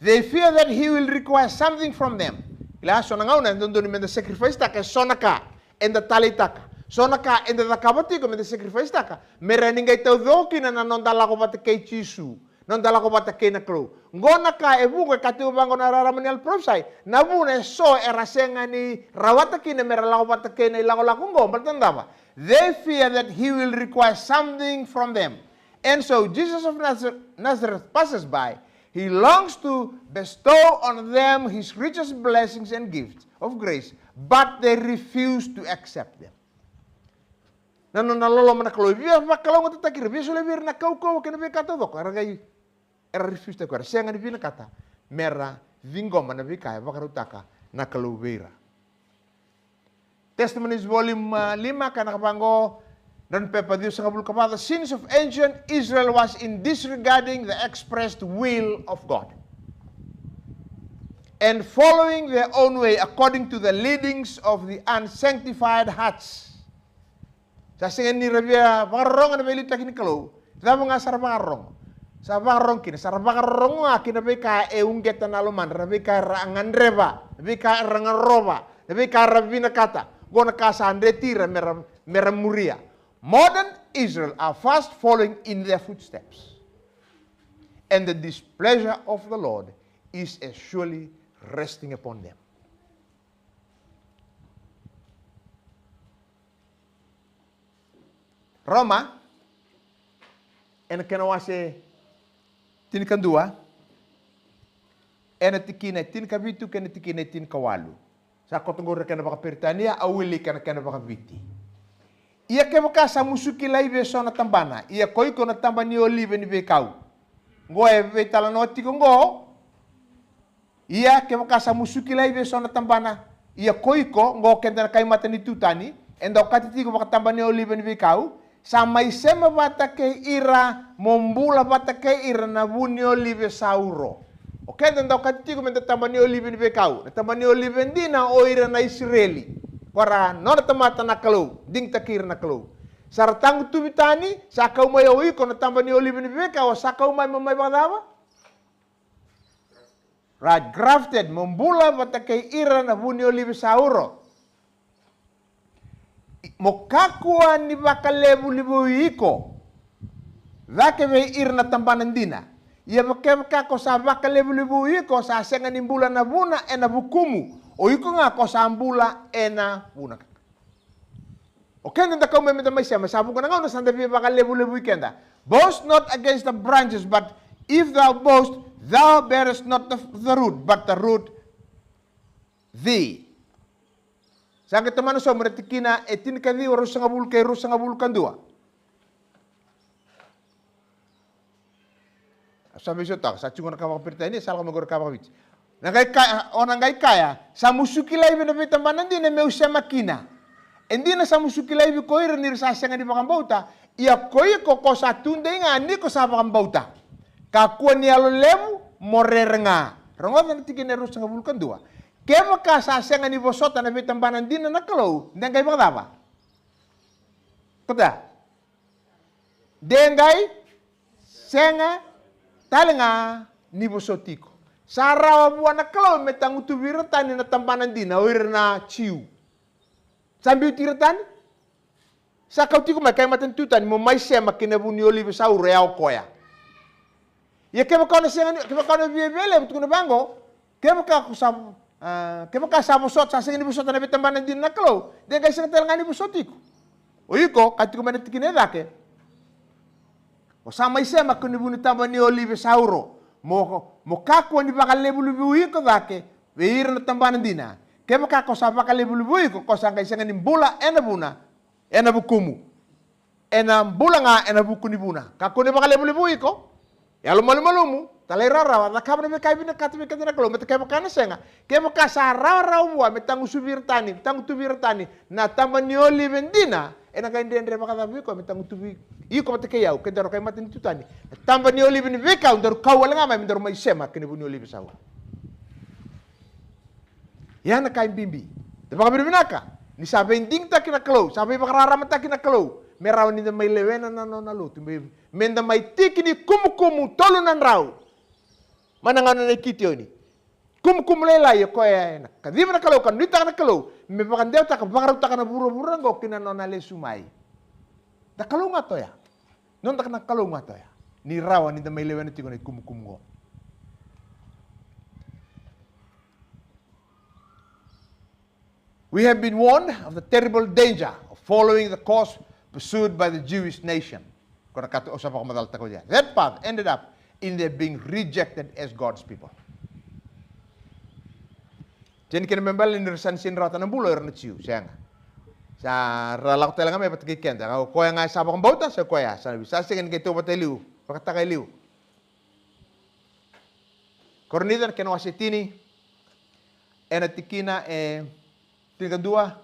They fear that he will require something from them. Kila, so na gauna e dodonu meda sacrifice-taka e so na ka eda taleitaka, so na ka eda cakava tiko meda sacrifice-taka, me rawa ni qai taucoko kina na noda lako vata kei Jisu, noda lako vata kei na Kalou. Qo na ka e vuqa e kaya tiko vaqo na rarama ni yalo parofisai, na vuna e so era sega ni rawata kina mera lako vata kei na ilakolako qo, baleta na cava? They fear that he will require something from them. And so Jesus of Nazar- Nazareth passes by. He longs to bestow on them his richest blessings and gifts of grace, but they refuse to accept them. Na nona loloma na Kalou e via vakalougatataki ira, via solia vei ira na kaukauwa kei na veika taucoko, era qai, era refuse-taki koya, era sega ni vinakata mera ciqoma na veika e vakarautaka na Kalou vei ira. Testimonies volume, ah, lima, ka na ka vaqo, drau ni pepa ciwasagavulu ka va, the sins of ancient Israel was in disregarding the expressed will of God and following their own way according to the leadings of the unsanctified hearts. Sa sega ni ra via vakarorogo na veiliutaki ni Kalou. Cava ga sa ra vakarorogo? Sa vakarorogo kina, sa ra vakarorogo ga kina veika e uqeta na lomadra, na veika era gadreva, na veika era garova, na veika era vinakata. Qo na ka sa dreti ira mera, mera muria. Modern Israel are fast following in their footsteps. And the displeasure of the Lord is as surely resting upon them. Roma, ena kena wase tinikadua, ena tikina e tinikavitu kei na tikina e tinikawalu. Sa koto qori na kena vakaperitania, au wilika na kena vakaviti. Ia kevaka sa musuki laivi e so na tabana, ia ko iko na taba ni olive ni veikau. Qo e veitalanoa tiko qo. Ia kevaka sa musuki laivi e so na tabana, ia ko iko, qo keda na kai matanitu tani, eda okati tiko vakataba ni olive ni veikau, sa mai sema vata kei ira, mo bula vata kei ira na vu ni olive sa uro. O keda da okati tiko meda taba ni olive ni veikau, na taba ni olive dina o ira na Isireli. Ko ra nona tamata na Kalou, digitaki ira na Kalou. Sa ra tagutuvi tani, sa kau mai o iko na taba ni olive ni veikau, sa kau mai mo mai vakacava? Right, grafted, mo bula vata kei ira na vu ni olive sa uro. Mo kakua ni vakalevulevui iko cake vei ira na tabana dina. Ia kevaka ko sa vakalevulevui iko, sa sega ni bula na vuna ena vukumu. O iko ga ko sa bula ena vuna. O keda da kau mai meda mai sema, sa vuqa na gauna sa da via vakalevulevui keda. Boast not against the branches, but if thou boast, thou bearest not the, the root, but the root thee. Sa qai tomana sobu na tikina e tinikaciwa, ruasagavulu kei ruasagavulu ka dua. Sa veisautaka, sa tiko na ka vakaperitania, sa lako mai qori ka vakaviti. Na qai kaya, o na qai kaya, sa musuki laivi na veitabana dina meu sema kina. E dina sa musuki laivi ko ira ni ra sa sega ni vakabauta, ia ko iko ko sa tudei ga ni ko sa vakabauta. Kakua ni yalo levu, mo rere ga. Rogoca na tikina e ruasagavulu ka dua. Kevaka sa sega ni vosota na veitabana dina na Kalou, de qai vakacava? Kota. De qai sega tale ga ni vosoti iko. Sa rawa vua na Kalou me tagutuvi ira tani na tabana dina, o ira na Jiu. Sa biuti ira tani. Sa kau tiko mai kai matanitu tani mo mai sema kei na vu ni olive sa uro, e ya o koya. Ia kevaka o na sega ni, kevaka o na viavialevu, tukuna vaqo, kevaka ko sa, ah, kevaka sa vosota, sa sega ni vosota na veitabana dina na Kalou, de qai sega tale ga ni vosoti iko. O iko, ka tiko mai na tikina e cake, o sa mai sema kei na vu ni taba ni olive sa uro, mo, mo kakua ni vakalevulevui iko cake vei ira na tabana dina. Kevaka ko sa vakalevulevui iko, ko sa qai sega ni bula ena vuna, ena vukumu. Ena bula ga ena vuku ni vuna. Kakua ni vakalevulevui iko. Yalomalumalumu, talairawarawa, cakava na veika e vinakata vei keda na Kalou, me ta kevaka na sega, kevaka sa rawarawa vua me tagusuvi ira tani, tagutuvi ira tani na taba ni olive dina, ena qai dredre vakacava vei koya me tagutuvi iko vata kei au, ke daru kai matanitu tani na taba ni olive ni veikau daru kau wale ga mai, me daru mai sema kei na vu ni olive sa ua. Ia na ka e bibi, da vakavinavinaka ni sa veidigitaki na Kalou, sa veivakararamataki na Kalou, me rawa ni da mai lewena na nona lotu, me, me da mai tiki ni kumukumu tolu na drau. Mai na gauna nei Kitioni. Kumukumu lailai o koya ena kaciva na Kalou, ka nuitaka na Kalou me vakadewataka, vakarautaka na vuravura oqo ki na nona lesu mai. Da kalougata oya. Noda na kalougata oya. Ni rawa ni da mai lewena tiko na ikumukumu oqo. We have been warned of the terrible danger of following the course pursued by the Jewish nation. Ko na ka au sa vakamacalataka oya. That path ended up in their being rejected as God's people. Sega ni kena ibalebale ni ra sa ni sega ni rawata na bula o ira na Jiu, sega. Sa ra lako tale ga mai vata kei keda. O koya ga e sa vakabauta, sa koya sa na visa, sega ni qai tauvata e liu, vakataka e liu. Korinica na kena wase tini, ena tikina e tinikadua.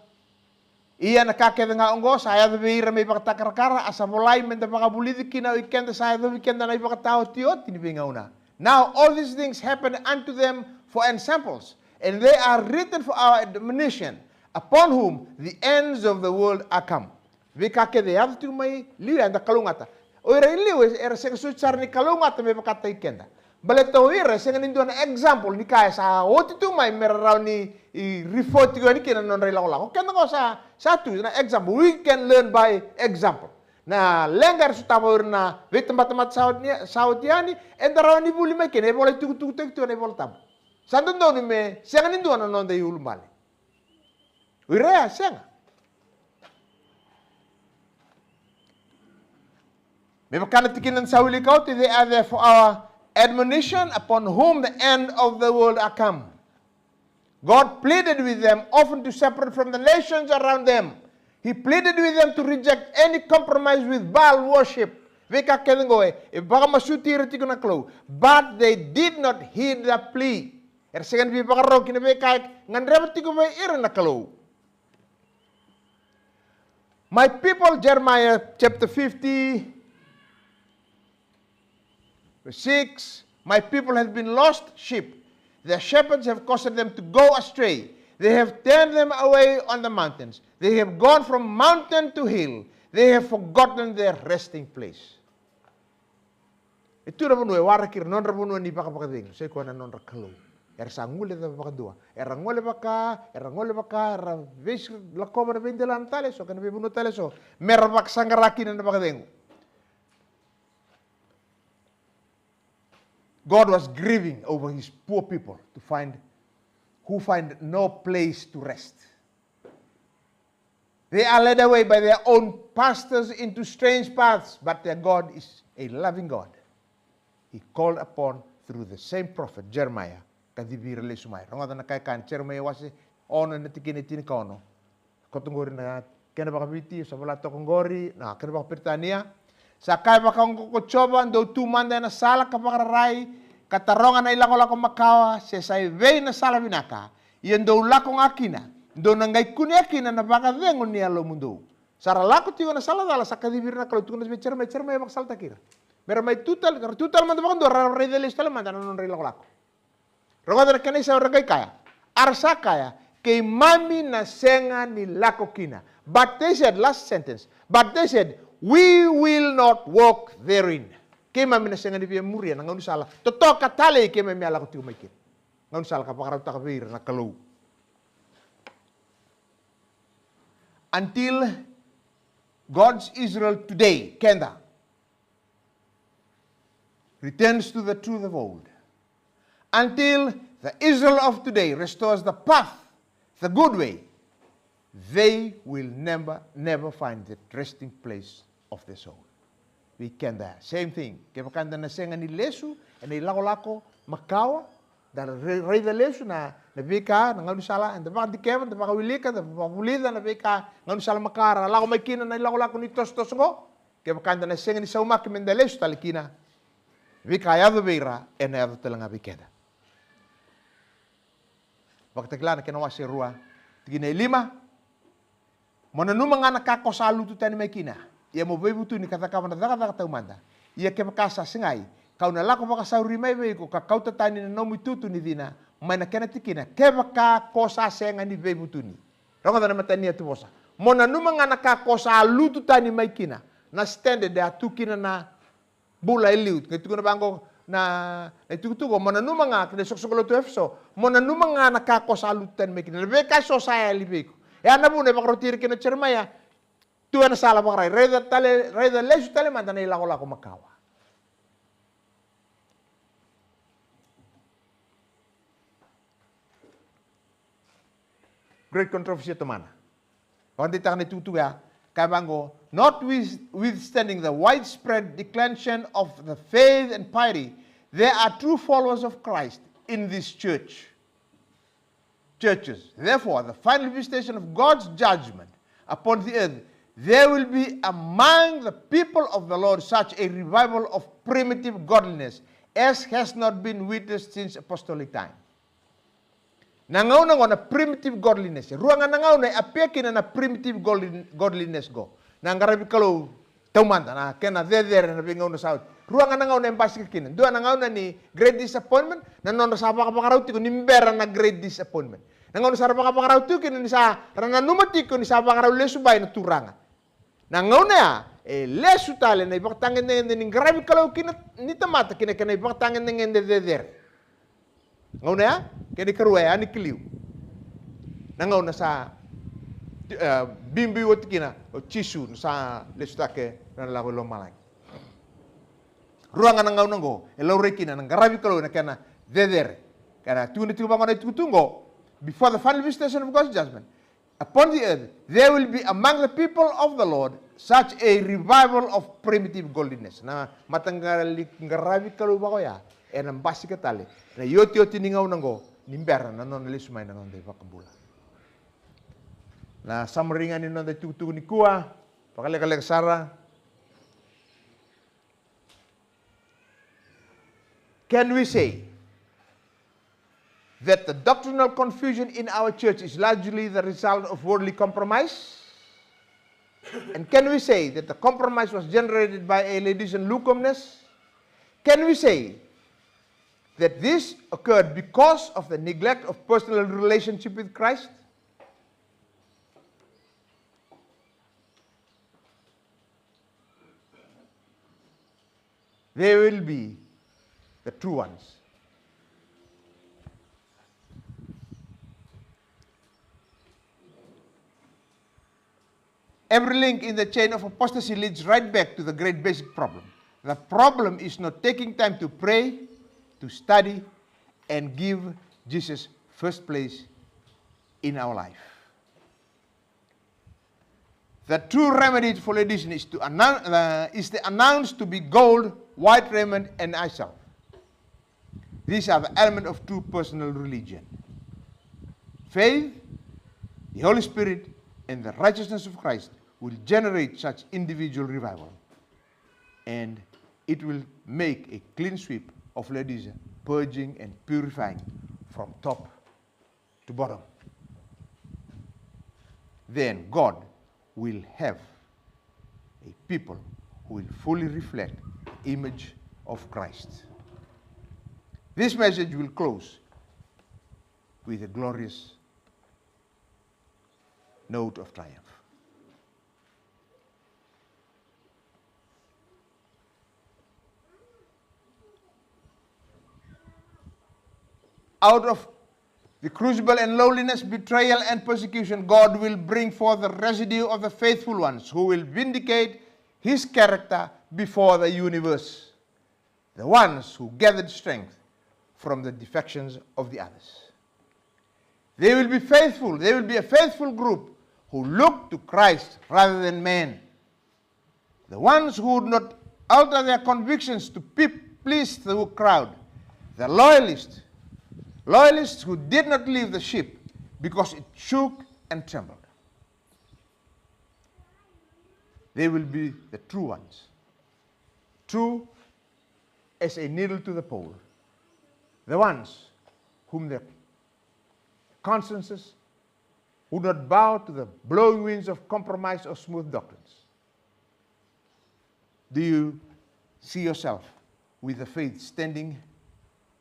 Ia na ka kece ga oqo sa yaco vei ira me ivakatakarakara, a sa volai me da vakavulici kina o ikeda sa yacovi keda na ivakataotioti ni veigauna. Now all these things happen unto them for ensamples, and they are written for our admonition, upon whom the ends of the world are come. Veika kece e yaco tiko mai liu, eda kalougata. O ira i liu era sega soti sara ni kalougata me vakataki keda. Baleta o ira e sega ni dua na example ni ka e sa oti tu mai me ra rawa ni refer tiko yani kina na nodra ilakolako. Keda qo sa, sa tu na example. We can learn by example. Na leqa era sotava o ira na veitabatamata sa oti, sa oti yani, eda rawa ni vuli mai kina, e vola itukutukutaki tu ena iVola Tabu. Sa dodonu me sega ni dua na noda iulubale. O ira ya, sega. Me vaka na tikina sa wilika oti, they are there for our admonition, upon whom the end of the world are come. God pleaded with them often to separate from the nations around them. He pleaded with them to reject any compromise with Baal worship. Veika kece qo e vakamasuti ira tiko na Kalou. But they did not heed the plea. Era sega ni veivakarau ki na veika e gadreva tiko vei ira na Kalou. My people, Jeremiah chapter fifty, verse six, my people have been lost sheep. Their shepherds have caused them to go astray. They have turned them away on the mountains. They have gone from mountain to hill. They have forgotten their resting place. E tu na vanua e waraki ira, nodra vanua ni vakavakacegu, sai koya na nodra Kalou. Era sa guilecava vakadua. Era gole vaka, era gole vaka, era veisi lakova na veidelana tale eso kei na veivanua tale eso me ra vakasaqara kina na vakacegu. God was grieving over his poor people to find, who find no place to rest. They are led away by their own pastors into strange paths, but their God is a loving God. He called upon through the same prophet Jeremiah, kacivi ira lesu mai. Rogoca na ka e kaya na Jeremiah wase ono ena tikina e tinikaono. Koto qori na kena vakaviti, sa vola toka qori na kena vakaperitania. Sa kaya vaka oqo ko Jiova, dou tu mada ena sala ka vakararai, ka taroga na ilakolako makawa se sa evei na sala vinaka. Ia dou lako ga kina, dou na qai kunea kina na vakacegu ni yalomudou. Sa ra lako tiko ena sala cala, sa kacivi ira na Kalou, tukuna vei Jeremaia, Jeremaia vakasalataki ira. Me ra mai tu tale, ra tu tale mada vakadua, ra raica lesu tale mada na nodra ilakolako. Rogoca na kena isau, ra qai kaya, a ra sa kaya, keimami na sega ni lako kina. But they said, last sentence, but they said, we will not walk therein. Keimami na sega ni via muria na gaunisala totoka talei keimami a lako tiko mai kina. Gaunisala ka vakarautaka vei ira na Kalou. Until God's Israel today, keda, returns to the truth of old, until the Israel of today restores the path, the good way, they will never, never find the resting place of the soul. Vei keda, same thing. Kevaka eda na sega ni lesu ena ilakolako makawa, Da ra-, raica lesu na, na veika, na gaunisala, eda vakadikeva, da vakawilika, da vakavulica na veika, gaunisala makawa ra lako mai kina na ilakolako ni tosotoso oqo. Kevaka eda na sega ni saumaki meda lesu tale kina, veika yaco vei ira, ena yaco tale ga vei keda. Vakatakila na kena wase rua, tikina e lima. Mo nanuma ga na ka ko sa lutu tani mai kina, ia mo veivutuni ka cakava na cakacaka taumada. Ia kevaka sa segai, kau na lako vakasauri mai vei iko ka kauta tani na nomu itutu ni cina mai na kena tikina, kevaka ko sa sega ni veivutuni. Rogoca na mataniyatuvosa. Mo nanuma ga na ka ko sa lutu tani mai kina. Na standard e a tu kina na bula e liu. Qai tukuna vaqo na, na itukutuku, mo nanuma ga, kei na isoqosoqo lotu Efeso, mo nanuma ga na ka ko sa lutu tani mai kina. Na veika eso sa yali vei iko. E a na vuna e vakaroti ira kina o Jeremaia, tu ena sala vakarai. Raica tale, raica lesu tale mada na ilakolako makawa. Great Controversy e tomana. Vakadeitaka na itukutuku ya, kaya vaqo, notwithstanding the widespread declension of the faith and piety, there are true followers of Christ in this church. Churches. Therefore, the final visitation of God's judgment upon the earth, there will be among the people of the Lord such a revival of primitive godliness as has not been witnessed since apostolic time. Na gauna oqo na primitive godliness. Rua ga na gauna e apia kina na primitive godli-, godliness oqo. Na qaravi Kalou taumada, na kena cecere na veigauna sa oti. Rua ga na gauna e basika kina. Dua na gauna ni great disappointment, na nodra sa vakavakarau tiko ni bera na great disappointment. Na gauna sa ra vakavakarau tiko kina ni sa ra nanuma tiko ni sa vakarau lesu bai na Turaga. Na gauna ya, e lesu tale na ivakatagedegede ni qaravi Kalou kina ni tamata kina kena ivakatagedegede cecere. Gauna ya, kena ikarua ya ni ki liu. Na gauna sa, e, biubiu oti kina o Jisu, na sa lesu cake na lako i lomalagi. Rua ga na gauna oqo, e laurai kina na qaravi Kalou na kena cecere. Kena tukuna tiko vaqo na itukutuku oqo, before the final visitation of God's judgment upon the earth, there will be among the people of the Lord such a revival of primitive godliness. Na mataqali qaravi Kalou vaqo ya, ena basika tale na iotioti ni gauna oqo, ni bera na nona lesu mai na noda iVakabula. Na summary ga ni noda itukutuku nikua, vakalekaleka sara. Can we say that the doctrinal confusion in our church is largely the result of worldly compromise? And can we say that the compromise was generated by a Laodicean lukewarmness? Can we say that this occurred because of the neglect of personal relationship with Christ? They will be the true ones. Every link in the chain of apostasy leads right back to the great basic problem. The problem is not taking time to pray, to study, and give Jesus first place in our life. The true remedy for Laodicean is to announce, uh, is the announce to be gold, white raiment, and eye salve. These are the element of true personal religion. Faith, the Holy Spirit, and the righteousness of Christ will generate such individual revival. And it will make a clean sweep of Laodicea, purging and purifying from top to bottom. Then God will have a people who will fully reflect the image of Christ. This message will close with a glorious note of triumph. Out of the crucible and loneliness, betrayal and persecution, God will bring forth the residue of the faithful ones who will vindicate his character before the universe. The ones who gathered strength from the defections of the others. They will be faithful. They will be a faithful group who look to Christ rather than man. The ones who would not alter their convictions to pe-, please the crowd. The loyalist Loyalists who did not leave the ship because it shook and trembled. They will be the true ones. True as a needle to the pole. The ones whom their consciences would not bow to the blowing winds of compromise or smooth doctrines. Do you see yourself with the faith standing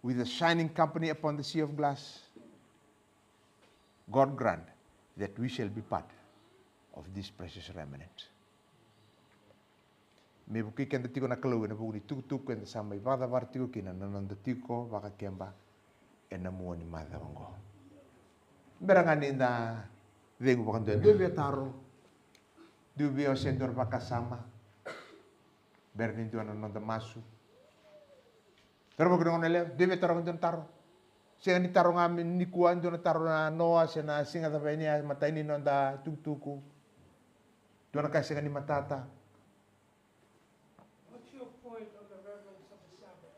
with a shining company upon the sea of glass? God grant that we shall be part of this precious remnant. Me vukei keda tiko na Kalou ena vuku ni tukutuku eda sa mai vakacavara tiko kina na noda tiko vakakeba ena mua ni macawa oqo. Bera ga ni da cegu vakadua, dua via taro, dua via ose dua na vakasama. Bera ni dua na noda masu. Taro vaka na gone yalewa, dua via taro ga dua na taro. Sega ni taro ga me nikua, dua na taro na noa se na siga cava yani a matai ni noda tukutuku. Dua na ka sega ni matata. What's your point on the reverence of the Sabbath?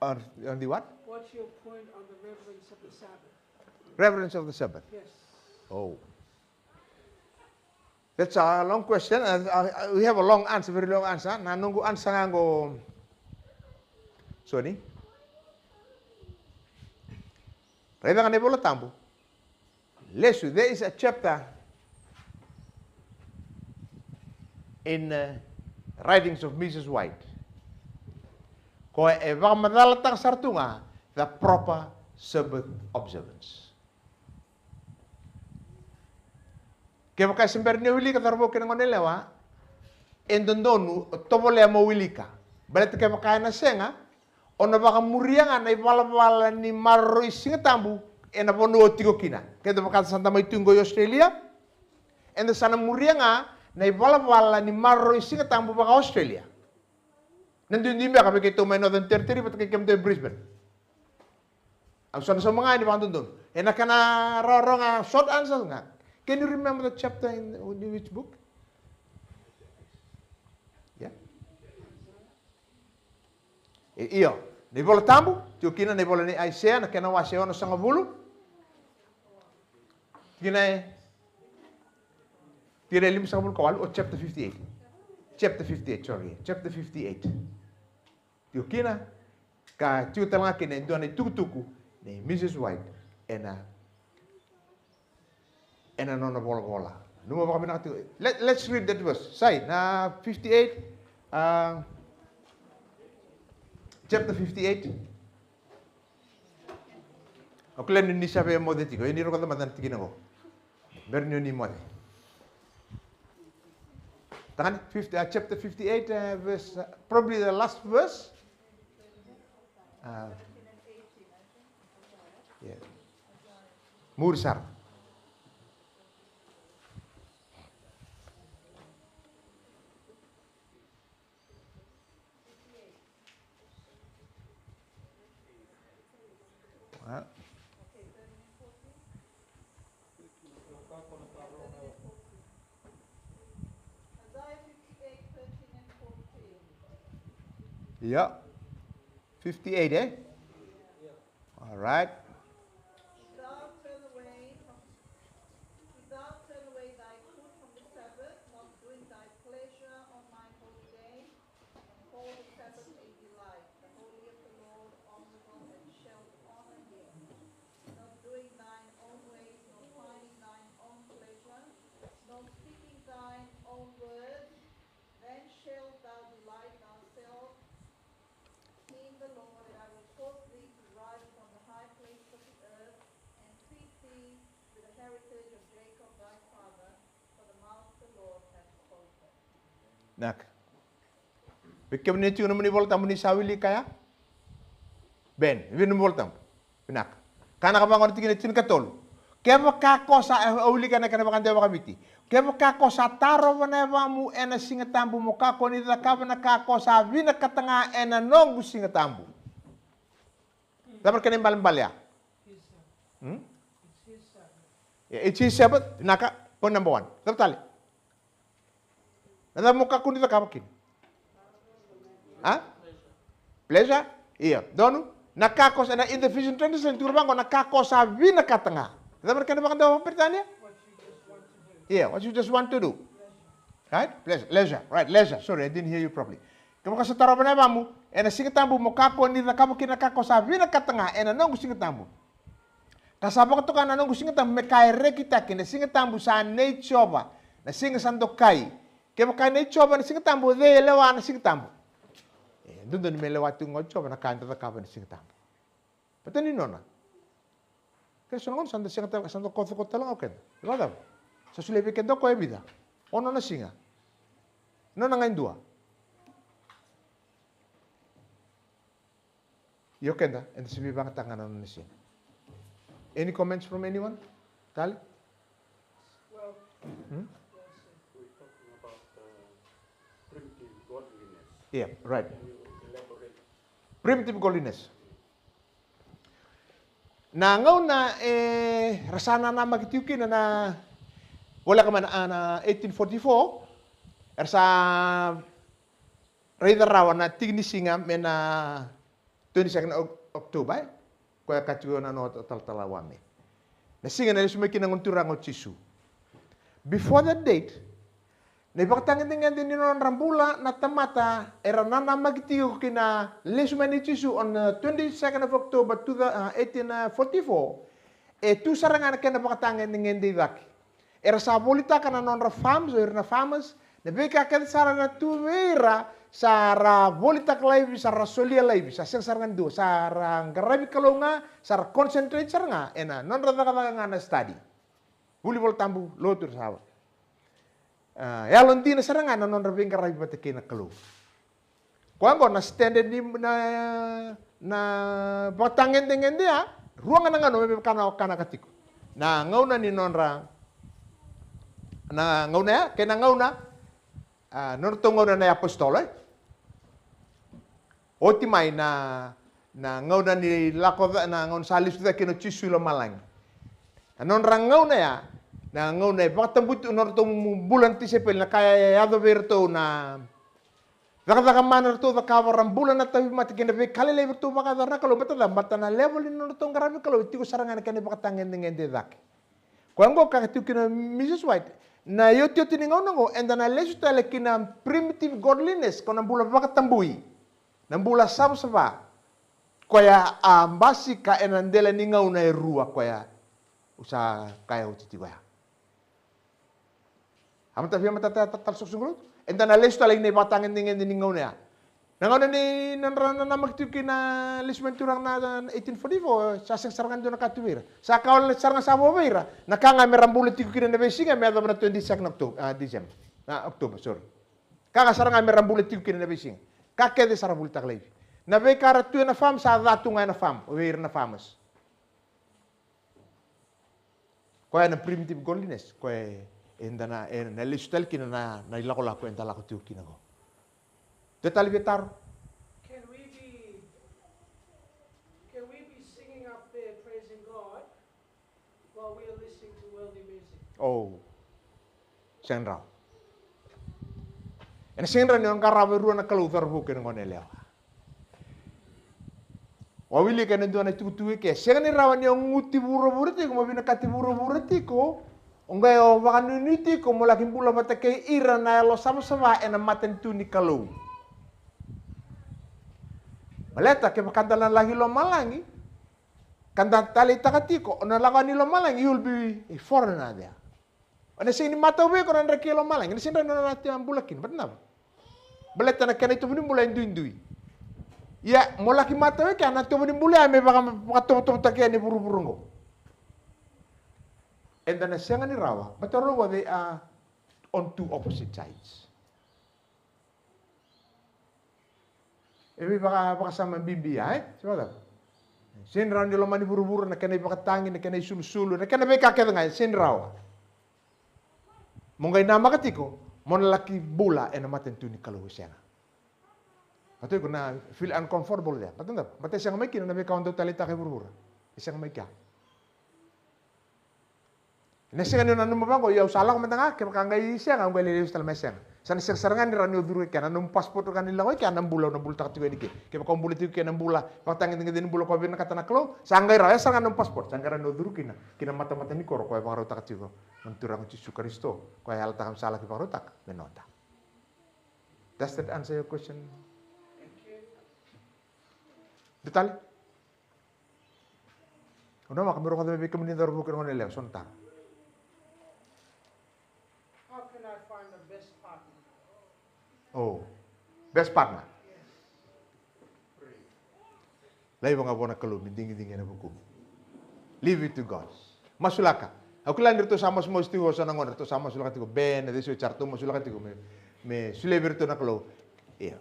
On, on the what? What's your point on the reverence of the Sabbath? Reverence of the Sabbath. Yes. Oh. That's a long question. Uh, uh, we have a long answer, very long answer. Na noqu answer ga qo. Soni. Raica ga na iVola Tabu. Lesu, there is a chapter in, uh, writings of Missus White. Koya e vakamacalataka sara tu ga the proper Sabbath observance. Kevaka e se bera ni o wilika, cauravou kei na gone yalewa, e dodonu o tovolea mo wilika. Baleta kevaka ena sega, o na vakamuria ga na ivalavala ni maroroi Siga Tabu ena vanua o tiko kina. Keda vaka sa da mai tu qo i Australia, eda sa na muria ga na ivalavala ni maroroi Siga Tabu vaka-Australia. Na duidui beka vei keitou mai Northern Territory vata kei kemudou e Brisbane. Au sa na sauma ga yani vakadodonu. Ena kena rawarawa ga, short answers ga. Can you remember the chapter in, in which book? Yeah. E, io, na iVola Tabu, tiko kina na ivola nei Aisea, na kena wase onosagavulu. Tikina e, tikina e limasagavulu ka walu, o chapter fifty-eight. Chapter fifty-eight, sorry, chapter fifty-eight. Tiko kina, ka tiko tale ga kina e dua na itukutuku nei Missus White ena, ena nona volavola. Nanuma vakavinaka tiko. Let, let's read that verse. Sai, na fifty-eight, uh, chapter fifty-eight. Au kila ni ni sa via moce tiko, ia ni rogoca mada na tikina qo. Bera ni o ni moce. Tagane, fifty, uh, chapter fifty-eight, uh, verse, uh, probably the last verse. Uh, yeah. Muri sara. Yeah. Fifty-eight, eh? All right. If thou turn away from, if thou turn away thy foot from the Sabbath, not doing thy pleasure on mine holy day, and call the Sabbath a delight, the holy of the Lord, honorable, and shalt honor him, not doing thine own ways, nor finding thine own pleasure, nor speaking thine own words, then shalt thou delight thyself in the Lord, and I will cause thee to rise upon the high places of the earth, and feed thee with the heritage of Jacob thy father, for the mouth of the Lord hath spoken. Naka. Vei kemuni tiko nomuni Vola Tabu ni sa wilika ya. Ben, vei nomuni Vola Tabu. Vinaka. Ka na ka vaqo na tikina tinikatolu. Kevaka ko sa, e, au wilika na kena vakadewa vakaviti. Kevaka ko sa tarova na yavamu ena Siga Tabu mo kakua ni cakava na ka ko sa vinakata ga ena noqu Siga Tabu. Cava na kena ibalebale ya? Hmm? Yeah, it's his Sabbath. Vinaka, point number one. Cava tale? Na cava mo kakua ni cakava kina? A? Pleasure? Io. Donu? Na ka ko sa, na, in the Vision Translation, tukuna vaqo, na ka ko sa vinakata ga. Cava na kena vakadewa vakaperitania? Yeah, what you just want to do. Right? Pleasure, leisure. Right, leisure. Sorry, I didn't hear you properly. Kevaka sa tarova na yavamu, ena Siga Tabu mo kakua ni cakava kina na ka ko sa vinakata ga ena noqu Siga Tabu. Ka sa vakatoka na noqu Siga Tabu me ka e rekitaki, na Siga Tabu sa nei Jiova, na siga sa dokai. Kevaka nei Jiova na Siga Tabu, o cei e lewa na Siga Tabu? E dodonu me lewa tiko ga o Jiova na ka eda cakava ena Siga Tabu. Baleta ni nona. Ke so na gauna sa da sega tale, sa da kocokota tale ga o keda. E vakacava? Sa solia vei keda o koya e vica? Ono na siga. Nona ga e dua. Io keda, eda se veivagataka ga na nona siga. Any comments from anyone? Tali? Well, hmm? We're talking about uh, primitive godliness. Yeah, right. Can you elaborate? Primitive godliness. Na gauna e ra sa nanamaki tiko kina na voleka mai na, na eighteen forty-four, era sa raica rawa na tiki ni siga me na twenty-second Oc-, October, e? Koya ka tiko na nona talatala Wame. Na siga na lesu mai kina na Gone Turaga o Jisu. Before that date, na ivakatagedegede ni nodra bula na tamata era nanamaki tiko kina lesu mai nei Jisu on the twenty-second of October two, uh, eighteen forty-four, e tu sara ga na kena vakatagedegede i cake. Era sa volitaka na nodra farms, o ira na farmers, na veika kece sara era tu vei ira, sa ra volitaka laivi, sa ra solia laivi, sa sega sara ga ni dua, sa ra qaravi Kalou ga, sa ra concentrate sara ga ena nodra cakacaka ga na study. Vuli Vola Tabu, lotu, ra sa va. A, yalodina sara ga na nodra veiqaravi vata kei na Kalou. Koya oqo na standard ni na, na vakatagedegede ya, rua ga na gauna me vaka na kanaka tiko. Na gauna ni nodra, na gauna ya, kei na gauna, a, nodratou gauna na iapositolo, e? Oti mai na, na gauna ni lako ca, na gauna sa lesu cake kina o Jisu i lomalagi. Na nodra gauna ya, na gauna e vakatabuti nodratou bula na tisaipeli, na ka e yaco vei iratou na cakacaka mana ratou cakava, ra bula na tauvimate kei na veika lailai ratou vakayacora na Kalou, baleta na, baleta na level ni nodratou qaravi Kalou, e tiko sara ga na kena ivakatagedegede e cake. Koya oqo ka tiko kina Missus White. Na iotioti ni gauna oqo, eda na lesu tale ki na primitive godliness, ko na bula vakatabui. Na bula savasava. Koya a basika ena dela ni gauna e rua koya. Au sa kaya oti tiko ya. A matata, via matata, ta, tale soqosoqo lotu. Eda na lesu tale ina ivakatagedegede ni gauna ya. Na gauna ni nodra nanamaki tiko kina lesu mai na Turaga na, na eighteen forty-four, sa sega sara ga ni dua na ka tu vei ira. Sa ka wale sara ga sa vo vei ira. Na ka ga me ra bula tiko kina na veisiga me yacova na twenty-second October, a, December. A, October, sorry. Ka ga sara ga me ra bula tiko kina na veisiga. Ka kece sa ra volitaka laivi. Na veika ra tu ena farm, sa ca tu ga ena farm, o vei ira na farmers. Koya na primitive godliness, koya eda na, eda na lesu tale kina na, na ilakolako eda lako tiko kina qo. Dua tale via taro? Can we be, can we be singing up there praising God while we are listening to worldly music? Oh. Sega ni rawa. Ena sega ni rawa ni o qarava e rua na kalou, cauravou kei na goneyalewa. O a wilika ena dua na itukutuku eke, sega ni rawa ni o guti vuravura tiko, mo vinakati vuravura tiko, o qai o vakanuinui tiko mo laki bula vata kei ira na yalo savasava ena matanitu ni Kalou. Baleta kevaka da na laki lomalagi, ka da taleitaka tiko, o na lako yani lomalagi, you will be a foreigner there. O na sega ni matau vei iko na draki e lomalagi, o na sega ni rawa ni o na bula kina, but na baleta na kena itovo ni bula e duidui. Ia mo laki matau e kea na itovo ni bula ya me vaka, vakatovotovotaki yani e vuravura oqo. Eda na sega ni rawa, but oqo they are on two opposite sides. E vei vaka, vakasama bibi ya, e? Se vakacava? Sega ni rawa ni lomani vuravura, na kena ivakatagi, na kena isulusulu, na kena veika kece ga, e sega ni rawa. Mo qai namaka tiko mo na laki bula ena matanitu ni Kalou, e sega. Baleta iko na feel uncomfortable there. Baleta na, baleta e sega mai kina na veika o dau taleitaka e vuravura. E sega mai kea. Na sega ni o nanuma vaqo, io au sa lako mada ga, kevaka qai sega au qai lai lesu tale mai, sega. Sa na sega sara ga ni rawa ni o curu i ke, na nomu passport ga ni lako i ke, na bula o na bulataka tiko yani i ke. Kevaka o bula tiko i ke na bula vakatagedegede ni bula ko vinakata na Kalou, sa qai rawa, e sara ga na nomu passport, sa qai rawa ni o curu kina ki na matamata ni koro ko e vakarautaka tiko na Turaga o Jisu Karisito, ko e yalataka me sa laki vakarautaka me noda. Does that answer your question? Dua tale? O na maka me rogoca mai vei kemuni na cauravou kei na goneyalewa, so na taro. How can I find the best partner? Oh, best partner. Laiva ga vua na Kalou me digidigi ena vukumu. Leave it to God. Masulaka. Au kila ni ratou sa masumasu tiko, so na gone ratou sa masulaka tiko, Ben, e cei so, sa ratou masulaka tiko me, me solia vei iratou na Kalou. Io.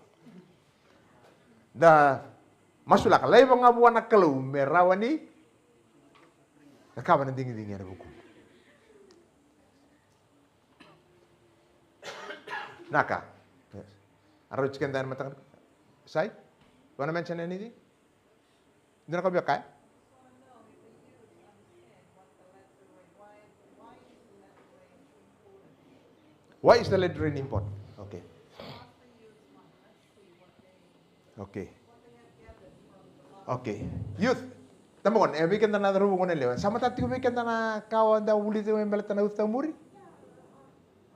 Da masulaka, laiva ga vua na Kalou me rawa ni cakava na digidigi ena vukumu. Naka. Yes. A rau tiko eda ena mataka. Sai? You wanna mention anything? Dua na ka o via kaya? Why is the letter rain important? Okay. Okay. Okay. Youth. Tama gone, e vei keda na cauravou, goneyalewa. Sa matata tiko vei keda na ka o da vulica tiko me baleta na ucitamuri?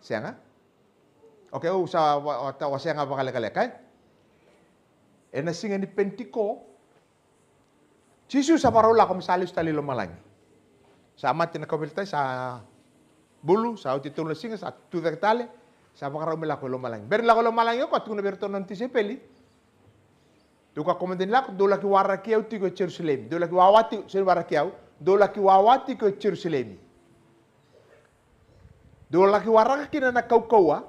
Sega? Okay, au sa wa-, wa-, ta-, wasea ga vakalekaleka, e? Ena siga ni Penitiko, Jisu sa vakarau lako me sa lesu tale i lomalagi. Sa mate na kauveilatai, sa bulu, sa oti e tolu na siga, sa tu cake tale, sa vakarau me lako i lomalagi. Bera ni lako i lomalagi o koya, tukuna vei iratou na nona tisaipeli. Dou kakua mada ni lako, dou laki waraki au tiko e Jerusalemi. Dou laki wawa tiko, sega ni waraki au, dou laki wawa tiko e Jerusalemi. Dou laki waraka kina na kaukauwa.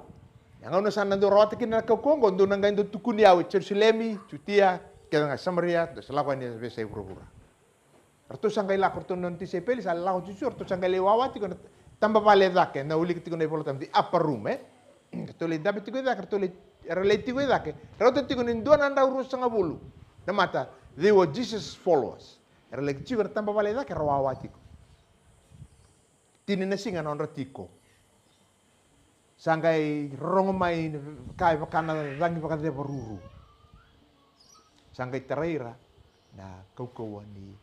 Na gauna sa na dou rawata kina na kaukauwa oqo, dou na qai dau tukuni au e Jerusalemi, Jutia, kece ga Samaria, dou sa lako yani e veiyasai vuravura. Ratou sa qai lako, ratou na nona tisaipeli, sa lako o Jisu, ratou sa qai lai wawa tiko na tabavale e cake, na wilika tiko na iVolatabu, the upper room, e? Ratou lai dabe tiko e cake, ratou lai, era lai tiko e cake, rauta tiko ni dua na drau ruasagavulu na mata, they were Jesus followers. Era lai tiko na tabavale e cake, era wawa tiko. Tini na siga na nodra tiko. Sa qai rorogo mai na ka e vaka na cagi vakacevaruru. Sa qai tarai ira na kaukauwa ni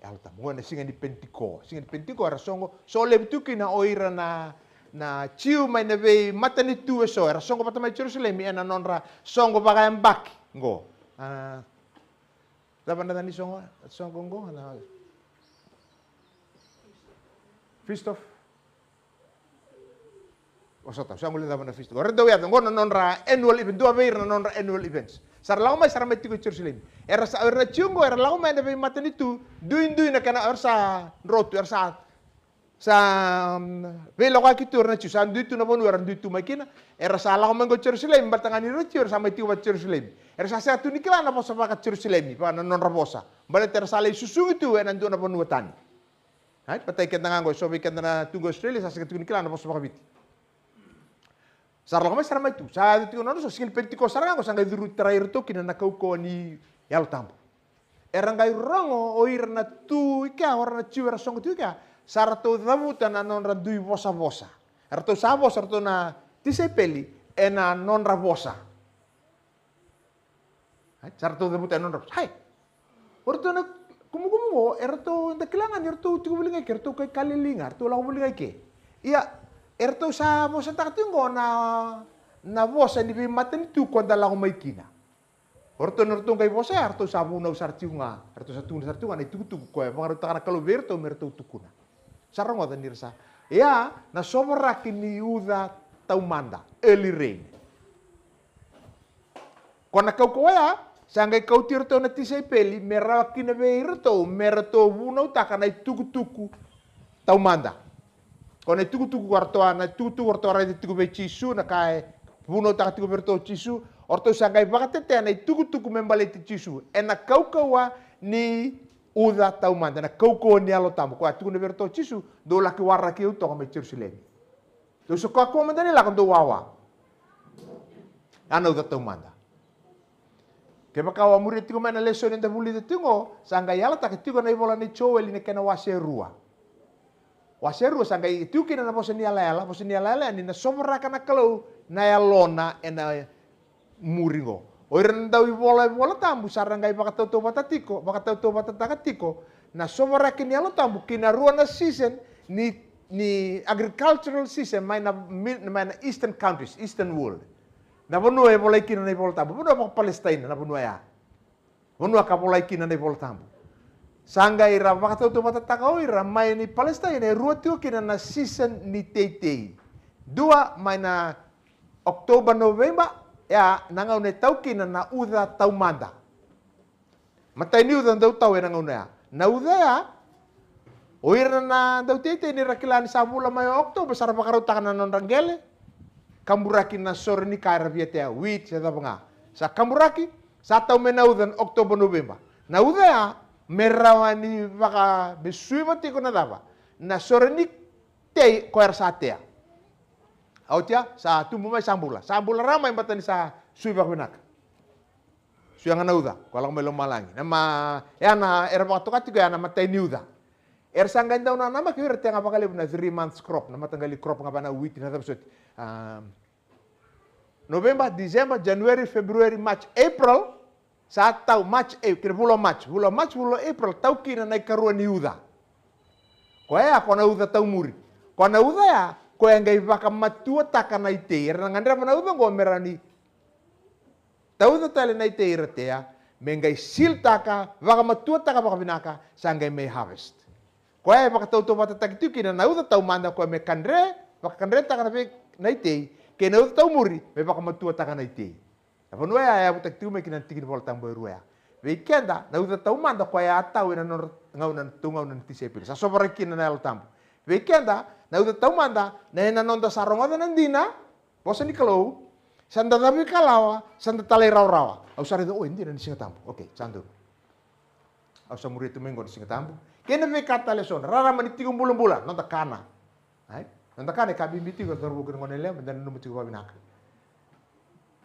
Yalo Tabu. Oqo na siga ni Penitiko. Siga ni Penitiko era soqo, so levu tu kina o ira na, na Jiu mai na veimatanitu eso. Era soqo vata mai Jerusalemi ena nodra soqo vakayabaki. Oqo. A, cava na yaca ni soqo, soqo oqo, na Feast of, o sa tau, sa qoli cava na feast. Oqo era dau yaca, oqo na nodra annual event, dua vei ira na nodra annual events. Sa ra lako mai, sa ra mai tiko e Jerusalemi. Era sa, era na Jiu oqo, era lako mai ena veimatanitu, duidui na kena, era sa dro tu, era sa Sa, mm, veilakoyaki tu ira na Jiu, sa dui tu na vanua era dui tu mai kina. Era sa lako mai qo Jerusalemi, baleta ga ni ira na Jiu era sa mai tiko vaka Jerusalemi. Era sa sega tu ni kila na vosa vaka Jerusalemi, vaka na nodra vosa. Baleta era sa lai susugi tu ena dua na vanua tani. Ai, matai keda ga qo, so vei keda na tu qo Australia, sa sega tiko ni kila na vosa vakaViti. Sa ra lako mai, sa ra mai tu. Sa yaco tiko na nodra so, siga ni Penitiko sara ga qo, sa qai curu tarai iratou kina na kaukauwa ni Yalo Tabu. Era qai rogo o ira na tu i kea, o ira na Jiu era soqo tu i kea, sa ratou cavuta na nodra dui vosavosa. Eratou sa vosa, ratou na tisaipeli, ena nodra vosa. Ai, sa ratou cavuta ena nodra vosa. Ai, o ratou na kumukumu qo, eratou da kila ga ni ratou tiko voli ga i ke, ratou kai Kalili ga, ratou lako voli ga i ke. Ia, eratou sa vosataka tiko qo na, na vosa ni veimatanitu ko da lako mai kina. O ratou na ratou qai vosa ya, ratou sa vunau sara tiko ga, ratou sa tukuna sara tiko ga na itukutuku ko e vakarautaka na Kalou vei iratou me ratou tukuna. Sa rogoca ni ra sa, ia, na sovaraki ni uca taumada, early rain. Ko na kaukauwa ya, sa qai kauti iratou na tisaipeli me rawa kina vei iratou me ratou vunautaka na itukutuku taumada. Ko na itukutuku ko ratou a, na itukutuku ko ratou a raica tiko vei Jisu, na ka e vunautaka tiko vei ratou o Jisu, o ratou sa qai vakatetea na itukutuku me baleti Jisu ena kaukauwa ni uca taumada, na kaukauwa ni Yalo Tabu. Ko a tukuna vei ratou o Jisu, dou laki waraki au toka mai Jerusalemi. Dou sa kakua mada ni lako, dou wawa. A na uca taumada. Kevaka o a muria tiko mai na lesoni eda vulica tiko qo, sa qai yalataka tiko na ivola nei Joeli na kena wase e rua. Wase rua sa qai tiko kina na vosa ni yalayala, vosa ni yalayala yani na sovaraka na Kalou na yalona ena muri qo. O ira na dau ivola, ivola tabu sa ra qai vakatautauvata tiko, vakatautauvatataka tiko na sovaraki ni Yalo Tabu ki na rua na season ni, ni agricultural season mai na, mai na eastern countries, eastern world. Na vanua e volai kina na iVola Tabu, vanua vaka Palestina, na vanua ya. Vanua ka volai kina na iVola Tabu. Sa qai ra vakatautauvatataka o ira mai ni Palestina e rua tiko kina na season ni teitei. Dua mai na October, November, ya na gauna e tau kina na uca taumada. Matai ni uca dau tau ena gauna ya. Na uca ya, o ira na dau teitei ni ra kila ni sa vula mai o October, sa ra vakarautaka na nodra qele, kaburaki na sore ni ka era via tea, wheat se cava ga. Sa kaburaki, sa tau mai na uca na October, November. Na uca ya, me rawa ni vaka, me suiva tiko na cava, na sore ni tei ko era sa tea. Oti ya, sa tubu mai, sa bula. Sa bula rawa mai baleta ni sa sui vakavinaka. Sui ga na uca, ko lako mai lomalagi. Na ma, ya na, era vakatoka tiko ya na matai ni uca. Era sa qai dau nanamaki o ira tea ga vakalevu na three months crop, na mataqali crop ga vaka na wheat, na cava soti. Um, November, December, January, February, March, April, sa tau March, e, kina vula o March, vula o March, vula o April, tau kina na ikarua ni uca. Koya ko na uca taumuri. Ko na uca ya, koya qai vakamatuataka na itei. Era na gadreva na uca qo me rawa ni tauca tale na itei ira tea, me qai sealtaka, vakamatuataka vakavinaka, sa qai mai harvest. Koya e vakatautauvatataki tiko kina na uca taumada koya me kadre, vakakadretaka na vei, na itei, kei na uca taumuri, me vakamatuataka na itei. Na vanua ya e yavutaki tiko mai kina na tiki ni Vola Tabu e rua ya. Vei keda, na uca taumada koya a tau ena nodra gauna, na tou gauna na tisaipeli. Sa sovaraki kina na Yalo Tabu. Vei keda, na uca taumada, na ena noda sa rogoca na dina, vosa ni Kalou, sa da cavuikalawa, sa da talairawarawa. Au sa raica, o, e dina ni Siga Tabu. Okei, sa donu. Au sa muria tu mai qo na Siga Tabu. Kei na veika tale eso, na rarama ni tiko bulabula, noda kana. Ai? Noda kana e ka bibi tiko, cauravou kei na goneyalewa, me da nanuma tiko vakavinaka.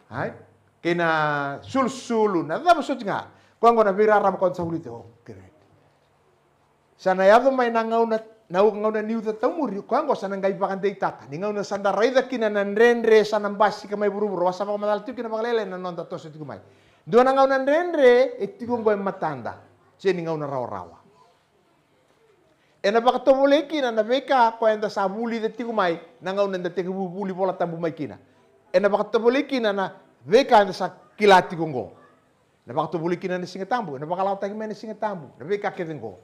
Ai? Kei na sulusulu, na cava soti ga. Koya qo na veirarama koya da sa vulica, o, kere. Sa na yaco mai na gauna, na u-, gauna ni uca taumuri, koya qo sa na qai vakadeitaka. Ni gauna sa da raica kina na dredre sa na basika mai vuravura, au sa vakamacala tiko kina vakalailai na noda toso tiko mai. Dua na gauna dredre e tiko qo e matada, se ni gauna rawarawa. Ena vakatovolei kina na veika koya eda sa vulica tiko mai na gauna eda tekivu vuli Vola Tabu mai kina. Ena vakatovolei kina na veika eda sa kila tiko qo. Ena vakatovolei kina na Siga Tabu, ena vakalawataki mai na Siga Tabu, na veika kece qo.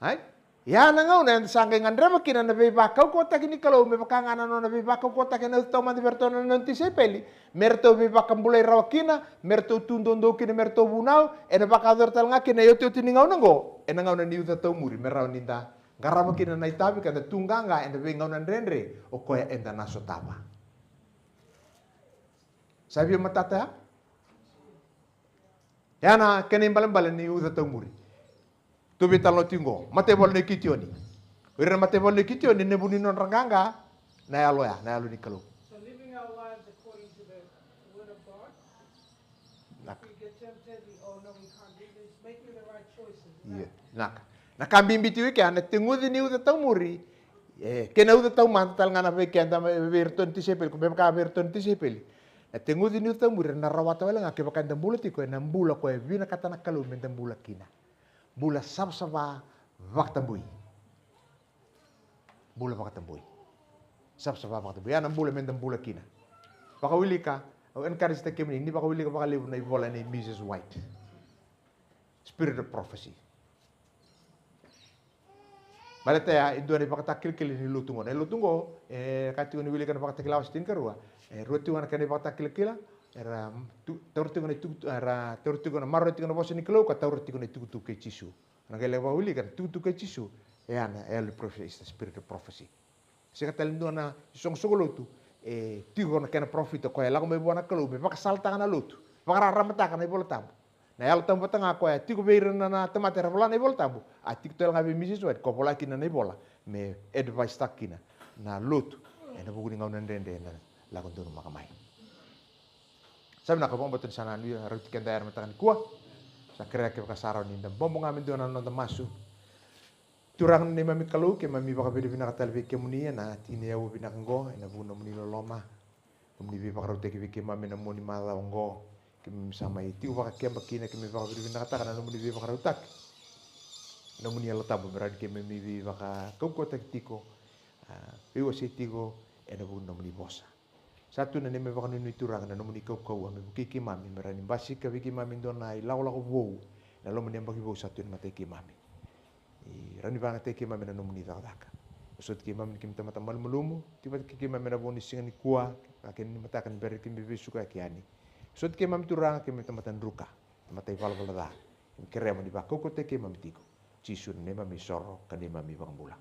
Ai? Ia na gauna eda sa qai gadreva kina na veivakaukauwataki ni Kalou, me vaka ga na nona veivakaukauwataki ena uca taumada vei iratou na nona tisaipeli, me ratou veivakabulai rawa kina, me ratou tu doudou kina, me ratou vunau, ena vakayacora tale ga kina na iotioti ni gauna oqo, ena gauna ni uca taumuri, me rawa ni da qarava kina na itavi ka da tu qaqa ena veigauna dredre o koya eda na sotava. Sa via matata ya? Ya na kena ibalebale ni uca taumuri. Tou veitalanoa tiko qo, mataivola nei Kitioni. O ira na mataivola nei Kitioni, na vu ni nodra qaqa, na yalo ya, na yalo ni Kalou. So living our lives according to the word of God. Naka. If we get tempted, we, oh no, we can't do this. Making the right choices, right? Ia, naka. Na ka bibi tiko i kea, na teguci ni uca taumuri, e, kei na uca taumada tale ga na vei keda, vei iratou na tisaipeli, ko me vaka vei iratou na tisaipeli. Na teguci ni uca taumuri, na rawata wale ga kevaka eda bula tiko ena bula koya e vinakata na Kalou meda bula kina. Bula savasava vakatabui. Bula vakatabui. Savasava vakatabui. Ya na bula meda bula kina. Vakawilika, au encourage-taki kemuni, ni vakawilika vakalevu na ivola nei Missus White. Spirit of Prophecy. Baleta ya, e dua na ivakatakilakila ni lotu qo. Na lotu qo, e, ka tiko ni wilika na Vakatakila wase tinikarua. E, rua tiko na kena ivakatakilakila, era, tu, taura tiko na itukutu-, era, taura tiko na maroroya tiko na vosa ni Kalou, ka taura tiko na itukutuku kei Jisu. Na qai lai vakawilika na itukutuku kei Jisu, e ya na yalo ni prophecy, is the spirit of prophecy. Sega tale ni dua na isoqosoqo lotu, e tiko na kena parofita koya e lako mai vua na Kalou me vakasalataka na lotu, vakararamataka na iVola Tabu. Na Yalo Tabu vata ga koya tiko vei ira na, na tamata era vola na iVola Tabu, a tiko tale ga vei Missus White, ko vola kina na ivola, me advice-taka kina na lotu ena vuku ni gauna dredre ena lako donumaka mai. Sa vinaka, vakabauta ni sa na nuia rauti keda ya ena mataka nikua. Sa kerea kevaka sa rawa ni da bobo ga me dua na noda masu. Turaga na neimami Kalou, keimami vakavinavinaka tale vei kemuni ena tiki ni aua vinaka oqo, ena vuku ni nomuni loloma, nomuni veivakarautaki vei keimami ena mua ni macawa oqo. Keimami sa mai tiko vakakeba kina, keimami vakavinavinakataka na nomuni veivakarautaki, nomuni Yalo Tabu me rawa ni keimami veivakaukauwataki tiko, a, veiwasei tiko ena vuku ni nomuni vosa. Sa tu na neimami vakanuinui, Turaga, na nomuni kaukauwa me vukei keimami, me rawa ni basika vei keimami e dua na ilakolako vou ena loma ni yabaki vou sa tu e matai keimami. Ni rawa ni vakayagataki keimami ena nomuni cakacaka. Vosoti keimami ni keimami tamata malumalumu, tiko vata kei keimami ena vo ni siga nikua, ka kena ni mataka ni bera ni keimami veisukayaki yani. Vosoti keimami, Turaga, keimami tamata druka, tamata ivalavala ca. Keimami kerea mo ni vakaukauwataki keimami tiko. Jisu na neimami isoro ka neimami iVakabula.